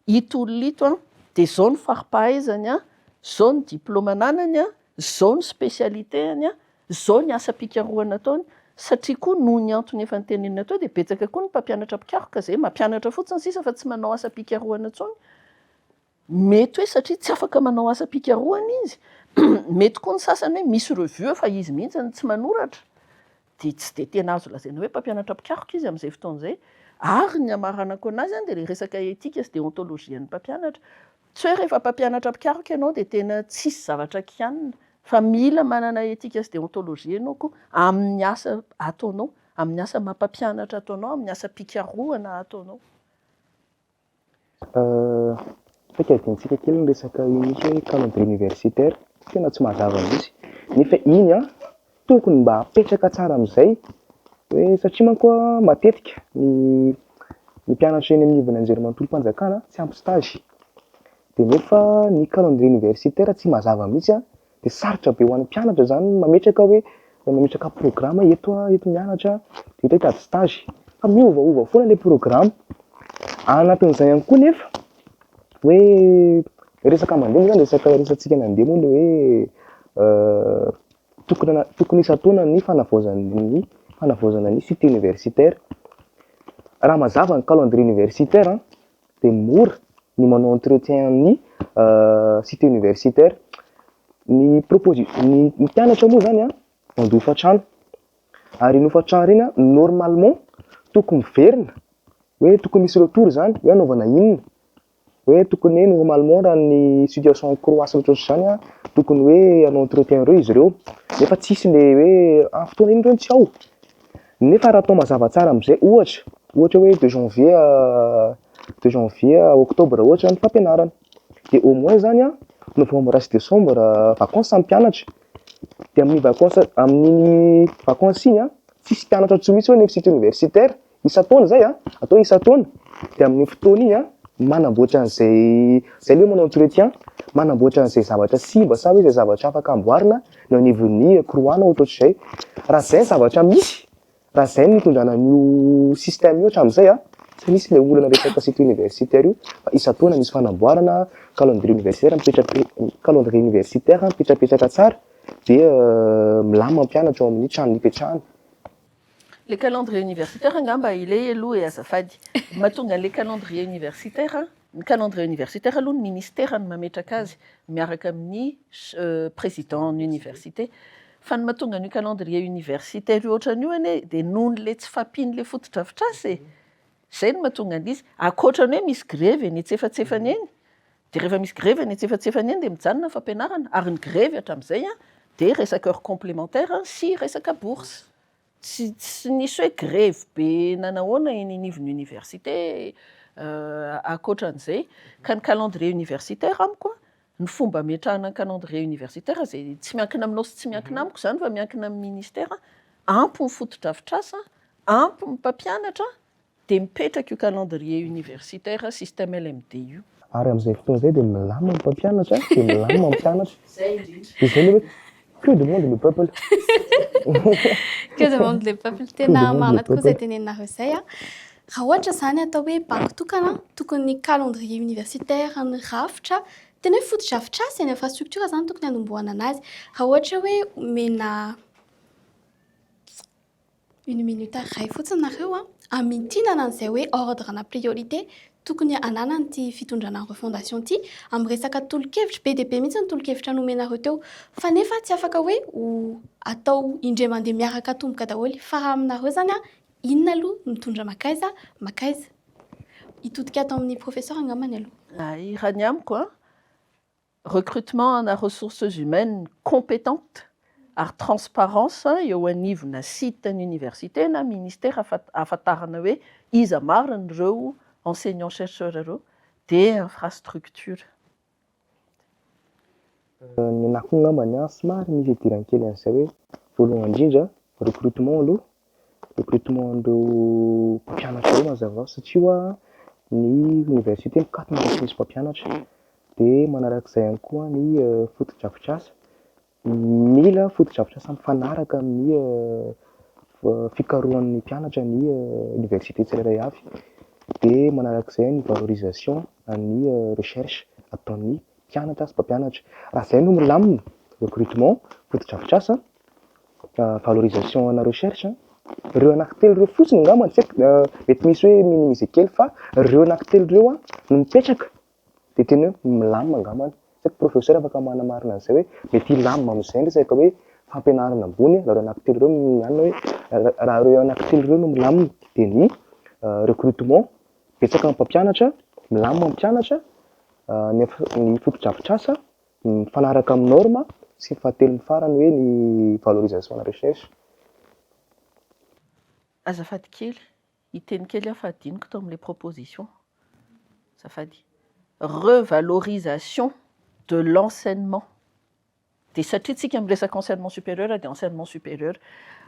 ito olona ito an de zao ny fari-pahaizany an, zao ny diplôme ananany an, zao ny spécialité-ny an, Izao ny asam-pikarohana ataony, satria koa noho ny antony efa notenenina teo dia betsaka koa ny mpampianatra mpikaroka izay mampianatra fotsiny sisa fa tsy manao asam-pikarohana intsony, mety hoe satria tsy afaka manao asam-pikarohana izy, mety koa ny sasany hoe misy revue fa izy mihitsy no tsy manoratra, dia tsy dia tena azo lazaina hoe mpampianatra mpikaroka izy amin'izay fotoana izay, ary ny hamaranako an'azy dia ilay resaka éthique sy déontologie an'ny mpampianatra, Tsy hoe rehefa mpampianatra mpikaroka ianao dia tena tsisy zavatra kianina fa mila manana éthique sy déontologie ianao koa amin'ny asa ataonao, amin'ny asa maha mpampianatra ataonao, amin'ny asam-pikarohana ataonao. Saika adinontsika kely ny resaka io mihitsy hoe calendrier universitaire, tena tsy mazava mihitsy, nefa iny an tokony mba apetraka tsara amin'izay hoe satria manko matetika ny ny mpianatra eny amin'ny ivon'ny anjerimanontolom-panjakana tsy ampy stage dia nefa ny calendrier universitaire tsy mazava mihitsy an, dia sarotra be ho an'ny mpianatra izany ny mametraka hoe mametraka programme eto aho eto mianatra dia eto hitady stage fa miovaova foana ilay programme, anatin'izay ihany koa nefa hoe resaka mandeha moa izany resaka resatsika nandeha moa ilay hoe Tokony tokony isan-taona ny fanavaozan'ny fanavaozana ny cité universitaire. Raha mazava ny calendrier universitaire dia mora ny manao entretien ny cité universitaire. Ny proposi- ny mpianatra moa zany an mandoa hofantrano ary iny hofantrano iny an normalement tokony miverina hoe tokony misy retour zany hoe anaovana inona. Hoe tokony hoe normalement raha ny situation CROA sy ohatrohatr'izany an, tokony hoe hanao entretien ireo izy ireo, nefa tsisy le hoe amin'ny fotoana iny ireo no tsy ao. Nefa raha atao mazava tsara amin'izay ohatra, ohatra hoe de janvier de janvier à octobre ohatra ny fampianarana, dia au moins zany an novembre sy décembre vacances ny mpianatra, dia amin'iny vacances amin'iny vacances iny an tsisy mpianatra intsony mihitsy hoe any amin'ny site universitaire, isan-taona izay an, atao isan-taona, dia amin'iny fotoana iny an manamboatra an'izay, zay aloha manao entretien, manamboatra an'izay zavatra simba sa hoe izay zavatra afaka amboarina eo anivon'ny CROA na ohatrohatr'izay. Raha izay ny zavatra misy, raha izay no nitondrana an'io système io hatramin'izay an, tsy misy ilay olana resaka site universitaire io fa isan-taona misy fanamboarana, calendrier universitaire mipetrape- calendrier universitaire mipetrapetraka tsara dia milamina ny mpianatra ao amin'ny trano nipetrahany. Le calendrier universitaire angamba ilay aloha e azafady. Mahatonga an'ilay calendrier universitaire, ny calendrier universitaire aloha ny ministera no mametraka azy miaraka amin'ny président ny université. Fa ny mahatonga an'io calendrier universitaire io ohatran'io anie dia noho n'ilay tsy fahampian'ilay fotodrafitrasa e. Zay no mahatonga an'izy. Ankoatra ny hoe misy grevy eny antsefatsefany eny, dia rehefa misy grevy eny antsefatsefany eny dia mijanona ny fampianarana, ary ny grevy hatramin'izay an dia resaka heure complémentaire sy resaka bourse. Tsy tsy nisy hoe grevy be nanahoana eny anivon'ny université ankoatran'izay. Ka ny calendrier universitaire amiko an, ny fomba ametrahana ny calendrier universitaire izay tsy miankina aminao sy tsy miankina amiko izany fa miankina amin'ny ministera, ampy ny fotodrafitrasa, ampy ny mpampianatra dia mipetraka io calendrier universitaire système LMD io. Ary amin'izay fotoana izay dia milamina ny mpampianatra, dia milamina ny mpianatra. Dia izay ilay hoe que demande le peuple? Que demande le peuple? Tena marina tokoa izay teneninareo izay an. Raha ohatra izany atao hoe banky tokana, tokony ny calendrier universitaire, ny rafitra, tena hoe fotodrafitrasa e, ny infrastructure izany tokony hanombohana anazy. Raha ohatra hoe omena Une minute iray fotsiny nareo an, hamintinana an'izay hoe ordre na priorité tokony ananan'ity fitondrana refondation ity amin'ny resaka tolo-kevitra, be dia be mihitsy ny tolo-kevitra nomenareo teo fa nefa tsy afaka hoe ho atao indray mandeha miaraka atomboka daholo fa raha aminareo izany an, inona aloha mitondra makaiza makaiza? Hitodika ato amin'ny professeur angambany aloha. Ay, raha ny amiko an, Recrutement ana ressources humaines compétentes ary transparence eo anivona site ny université na ministère ahafantarana hoe iza marina ireo enseignants chercheurs ireo dia infrastructure. Ny anahy koa angambany an, somary misy idirany kely an'izay hoe voalohany indrindra recrutement aloha, recrutement an'ireo mpampianatra ireo mazava ho azy satria hoa ny université mikatona raha tsy misy mpampianatra. Dia manarak'izay ihany koa ny fotodrafitrasa, mila fotodrafitrasa mifanaraka amin'ny fikarohan'ny mpianatra ny université tsirairay avy. Dia manarak'izay ny valorisation an'ny recherche ataon'ny mpianatra sy mpampianatra. Raha izay no milamina, recrutement, fotodrafitrasa, valorisation ana recherche, ireo anankitelo ireo fotsiny angamba tsy haiko, mety misy hoe minimiser kely fa ireo anankitelo ireo no mipetraka dia tena hoe milamina angambany. Tsy haiko professeur afaka manamarina an'izay hoe mety hilamina amin'izay ny resaka hoe fampianarana ambony raha ireo anankitelo ireo no milamina hoe raha ireo anankitelo ireo no milamina dia ny recrutement betsaka ny mpampianatra, milamina ny mpianatra, ny fotodrafitrasa mifanaraka amin'ny norme sy ny fahatelony farany hoe ny valorisation la recherche. Azafady kely, hiteny kely aho fa adinoko tao amin'ilay proposition. Azafady. Revalorisation de l'enseignement. Dia satria tsika miresaka enseignement supérieur dia enseignement supérieur.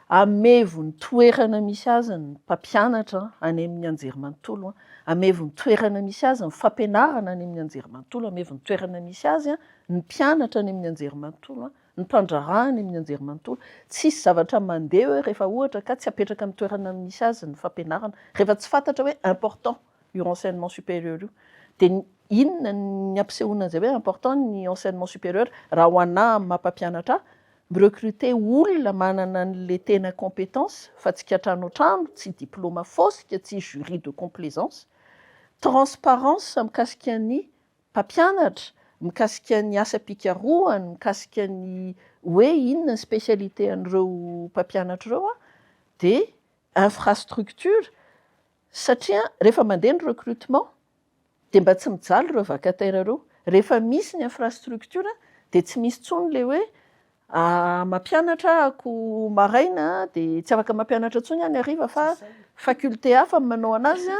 Amevo ny toerana misy azy ny mpampianatra any amin'ny anjerimanontolo, amevo ny toerana misy azy ny fampianarana any amin'ny anjerimanontolo, amevo ny toerana misy azy ny mpianatra any amin'ny anjerimanontolo, ny mpandraharaha any amin'ny anjerimanontolo. Tsisy zavatra mandeha hoe rehefa ohatra ka tsy apetraka amin'ny toerana misy azy ny fampianarana, rehefa tsy fantatra hoe important io enseignement supérieur io. Dia inona ny ampisehoana an'izay hoe important ny enseignement supérieur raha ho anà amin'ny maha mpampianatra ahy, mi-recruter olona manana an'ilay tena compétence fa tsy kiantranoantrano, tsy diplôme fosika, tsy jury de complaisance, transparence mikasika ny mpampianatra, mikasika ny asam-pikarohany, mikasika ny hoe inona ny spécialité an'ireo mpampianatra ireo an, dia infrastructure satria rehefa mandeha ny recrutement. Dia mba tsy mijaly ireo vacataires ireo. Rehefa misy ny infrastructure dia tsy misy intsony ilay hoe mampianatra ahako maraina dia tsy afaka mampianatra intsony aho ny hariva fa faculté hafa no manao anazy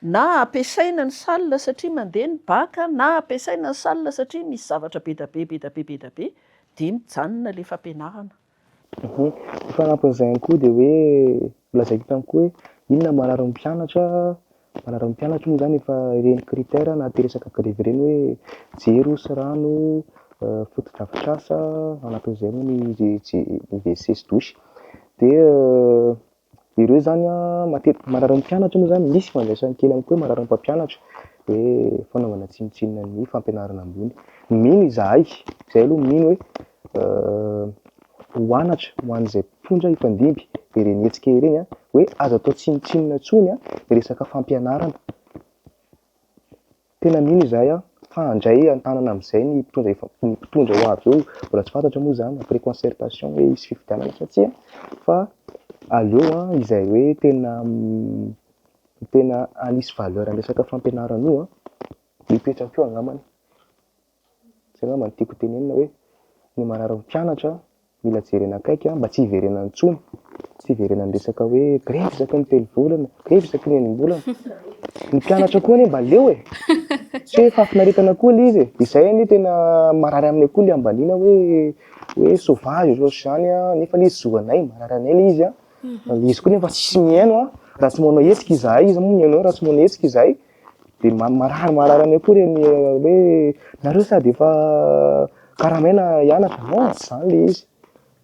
na ampiasaina ny salle satria mandeha ny bac na ampiasaina ny salle satria misy zavatra be da be be da be be da be dia mijanona ilay fampianarana. Ny fanampin'izay ihany koa dia hoe lazaiko ihany koa hoe inona marary ny mpianatra, marary ny mpianatra moa izany efa ireny critère anaty resaka grevy ireny hoe jiro sy rano, fotodrafitrasa, ao anatin'izay moa ny ny WC sy douche. Dia ireo izany an, matetika marary ny mpianatra moa izany misy ifandraisany kely ihany koa hoe marary ny mpampianatra, hoe fanaovana tsinontsinona ny fampianarana ambony. Mino izahay, izahay aloha mino hoe ho anatra ho an'izay mpitondra hifandimby ireny hetsika ireny hoe aza atao tsinontsinona intsony ny resaka fampianarana. Tena mino izahay fa handray an-tanana amin'izay ny mpitondra efa ny mpitondra ho avy eo, mbola tsy fantatra moa izany après concertation hoe hisy fifidianana sa tsia fa aleo izay hoe tena tena hanisy valeur ny resaka fampianarana io hipetraka eo angambany. Zay angamba no tiako tenenina hoe ny marary ny mpianatra mila jerena akaiky mba tsy hiverenany intsony, tsy hiverenany resaka hoe grevy isaky ny telo volana, grevy isaky ny enim-bolana. Ny mpianatra koa anie mba leo e! Tsy hoe fahafinaretana koa ilay izy e! Izay anie tena marary aminay koa ilay ambaniana hoe hoe sauvage ohatrohatr'izany an, nefa ilay izy zo anay, marary anay ilay izy an, ilay izy koa nefa tsisy mihaino an, raha tsy manao hetsika izahay, iza moa mihaino anay raha tsy manao hetsika izahay? Dia marary marary anay koa ireny hoe nareo sady efa karamaina hianatra, non tsy izany ilay izy,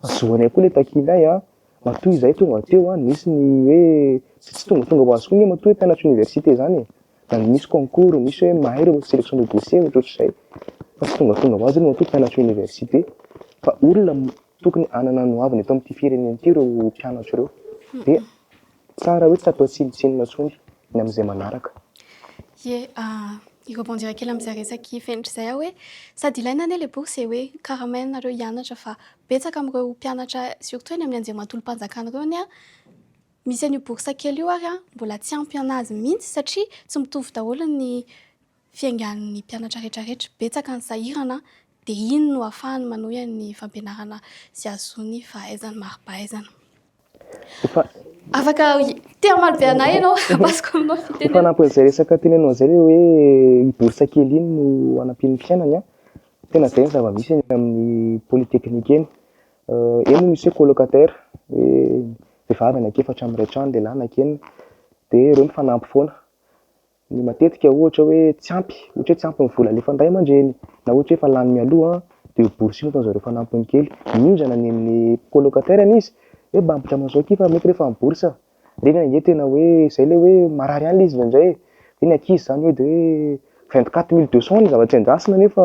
fa zo anay koa ilay takianay an, matoa izahay tonga teo an, nisy ny hoe tsy tongatonga ho azy koa anie matoa hoe mpianatra université izany e, na nisy concours, nisy hoe mahay ireo sélection de dossier ohatrohatr'izay, fa tsy tongatonga ho azy aloha matoa mpianatra université, fa olona tokony hanana ny hoaviny eto amin'ity firenena ity ireo mpianatra ireo, dia tsara hoe tsy atao tsinontsinona intsony. ny amin'izay manaraka. Ie, hi-rebondir kely amin'izay resak'i Fenitra izay aho hoe, sady ilaina anie ilay bourse e, hoe karamaina nareo hianatra fa betsaka amin'ireo mpianatra surtout eny amin'ny anjerimanontolom-panjakana ireo anie an, misy an'io bourse kely io ary an, mbola tsy ampy an'azy mihitsy satria tsy mitovy daholo ny fiaingan'ny mpianatra rehetrarehetra. Betsaka ny sahirana dia iny no ahafahany manohy ny fampianarana sy ahazoany fahaizana, mari-pahaizana. Afaka te hamaly be anay ianao, ampasiko aminao ny fitenenana. Ho fanampin'izay resaka teneninao izay ilay hoe i bourse kely iny no hanampiany ny fiainany an, tena izay ny zava-misy eny amin'ny polytechnique eny. Eny moa misy hoe colocataire, hoe vehivavy anankiefatra miray trano, lehilahy anankienina, dia ireo mifanampy foana. Ny matetika ohatra hoe tsy ampy, ohatra hoe tsy ampy ny vola alefan'ny ray aman-dreny, na ohatra hoe efa lany mialoha dia io bourse io no ataon-dry zareo fanampiny kely. Mindrana any amin'ny colocataire anie izy, hoe mba ampidramo an'izao akia fa mety rehefa ny bourse. Ireny ange tena hoe izay ilay hoe marary ihany ilay izy indraindray e. Hoe ny ankizy izany hoe dia hoe 24200 ny zavatra endrasina nefa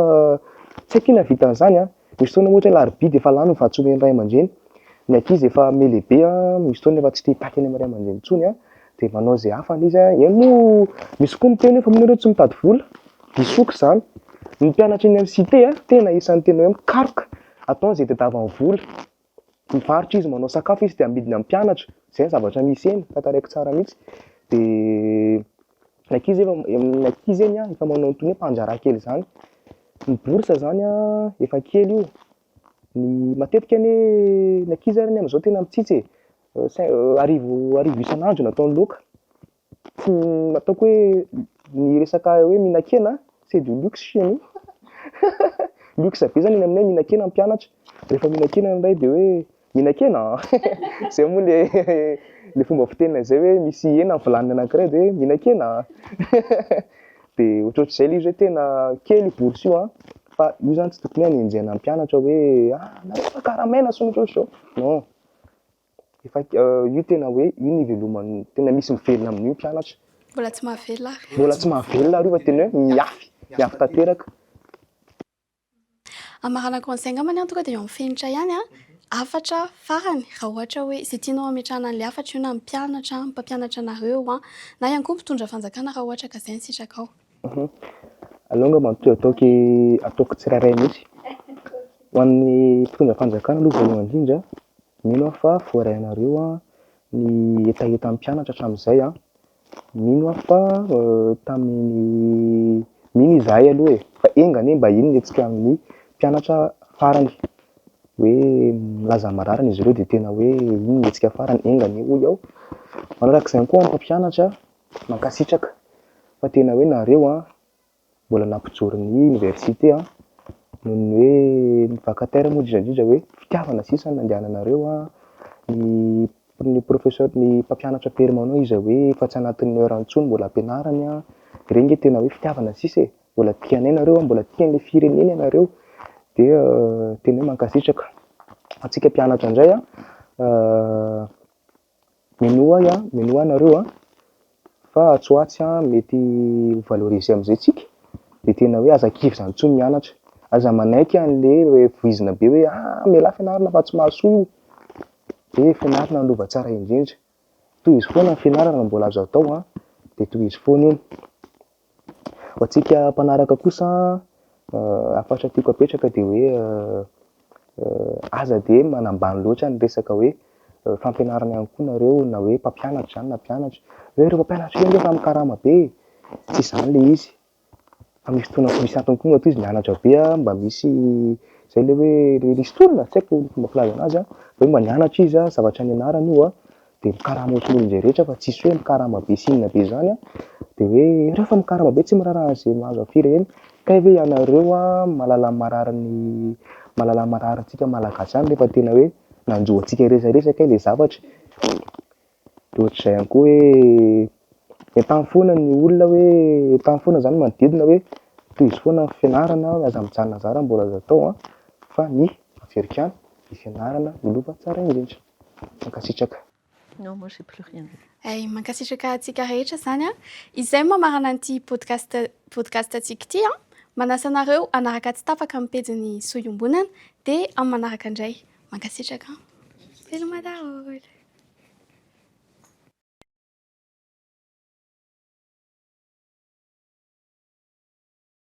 tsy haiko inona vita an'izany an. Misy fotoana ohatra hoe alarobia dia efa lany ny vatsy omen'ny ray aman-dreny. Ny ankizy efa mihalehibe an, misy fotoana efa tsy te hitaky any amin'ny ray aman-dreny intsony an, dia manao izay afany izy an. Eny moa misy koa miteny hoe fa moa nareo tsy mitady vola? Disoako izany. Ny mpianatra eny amin'ny cité an, tena isan'ny tena hoe mikaroka, ataony izay itadiavany vola. Mivarotra izy, manao sakafo izy dia amidiny amin'ny mpianatra. Izay ny zavatra misy eny, tantaraiko tsara mihitsy. Dia ny ankizy efa, ny ankizy eny an, efa manao an'itony hoe mpandraharaha kely izany. Ny bourse zany an, efa kely io, ny matetika anie ny ankizy ary anie amin'izao tena mitsitsy e, cin- arivo arivo isan'andro no ataony laoka, tsy ataoko hoe ny resaka hoe mihinan-kena c'est du luxe chez nous, luxe be zany eny aminay mihinan-kena ny mpianatra, rehefa mihinan-kena ny iray dia hoe Mihinan-kena an! Izay moa le le fomba fitenina izay hoe misy hena ny vilaniny anankiray dia hoe mihinan-kena an! Dia ohatrohatr'izay ilay izy hoe tena kely io bourse io an, fa io izany tsy tokony hoe hanenjehana ny mpianatra hoe ah nareo fa karamaina sy ny ohatrohatr'izao, non, efa io tena hoe io no iveloman'ny, tena misy mivelona amin'io ny mpianatra. Mbola tsy mahavelona ary. Mbola tsy mahavelona ary io fa tena hoe mihafy, mihafy tanteraka. Hamaranako an'izay angambany an, tonga dia eo amin'ny fenitra ihany an, hafatra farany raha ohatra hoe izay tianao hametrahana an'ilay hafatra io na ny mpianatra, ny mpampianatra anareo an, na ihany koa mpitondra fanjakana raha ohatra ka izay no sitrakao. Aleo angamba ny toy ataoko ataoko tsirairay mihitsy. Ho an'ny mpitondra fanjakana aloha voalohany indrindra, mino aho fa voarainareo ny hetahetan'ny mpianatra hatramin'izay an. Mino aho fa tamin'iny, mino izahay aloha e, fa enga anie mba iny ny hetsika amin'ny mpianatra farany, hoe milaza ny marariny izy ireo dia tena hoe iny ny hetsika farany, enga anie hoy aho. Manarak'izay ihany koa ny mpampianatra, mankasitraka fa tena hoe nareo an, mbola nampijoro ny université an, noho ny hoe ny vacataire moa indrindra indrindra hoe fitiavana sisa no nandehananareo an, ny ny professeur ny mpampianatra permanent izay hoe efa tsy anatin'ny heure intsony mbola ampianarany an, ireny nge tena hoe fitiavana sisa e, mbola tianay nareo an, mbola tian'ilay firenena ianareo, dia tena hoe mankasitraka. Antsika mpianatra indray an, Minoa ahy an, minoa ahy nareo an, fa atsy ho atsy an mety ho valoriser amin'izay tsika, dia tena hoe aza kivy izany intsony mianatra, aza manaiky an'le hoe voizina be hoe ah mialà fianarana fa tsy mahasoa io, dia fianarana no lova tsara indrindra, tohizo foana ny fianarana raha mbola azo atao an, dia tohizo foana iny. Ho antsika mpanaraka kosa hafatra tiako apetraka dia hoe aza dia manambany loatra ny resaka hoe fampianarana ihany koa nareo na hoe mpampianatra izany na mpianatra. Hoe ireo mpampianatra ireo ange efa mikarama be e! Tsy izany ilay izy fa misy fotoana misy antony koa matoa izy mianatra be mba misy izay ilay hoe ristourne tsy haiko ny fomba filazana azy an, hoe mba nianatra izy an, zavatra nianarany io an, dia mikarama ohatran'ny olon-drehetra fa tsisy hoe mikarama be sy inona be izany an, dia hoe ireo efa mikarama be tsy miraharaha an'izay mahazo amin'ny firenena, kay ve ianareo an mahalala ny marary ny mahalala ny marary antsika malagasy ihany rehefa tena hoe nanjo antsika rehetra kay ilay zavatra, dia ohatr'izay ihany koa hoe entano foana ny olona hoe entano foana izany ny manodidina hoe tohizo foana ny fianarana, aza mijanona zara mbola azo atao an, fa ny averiko ihany ny fianarana no lova tsara indrindra. Mankasitraka. Non, moi j'ai plus rien. Ay, mankasitraka antsika rehetra izany an. Izay no mamarana an'ity podcast podcast antsika ity an. Manasa anareo hanaraka tsy tapaka amin'ny pejin'ny Soa Iombonana dia amin'ny manaraka indray. Mankasitraka an. Veloma daholo.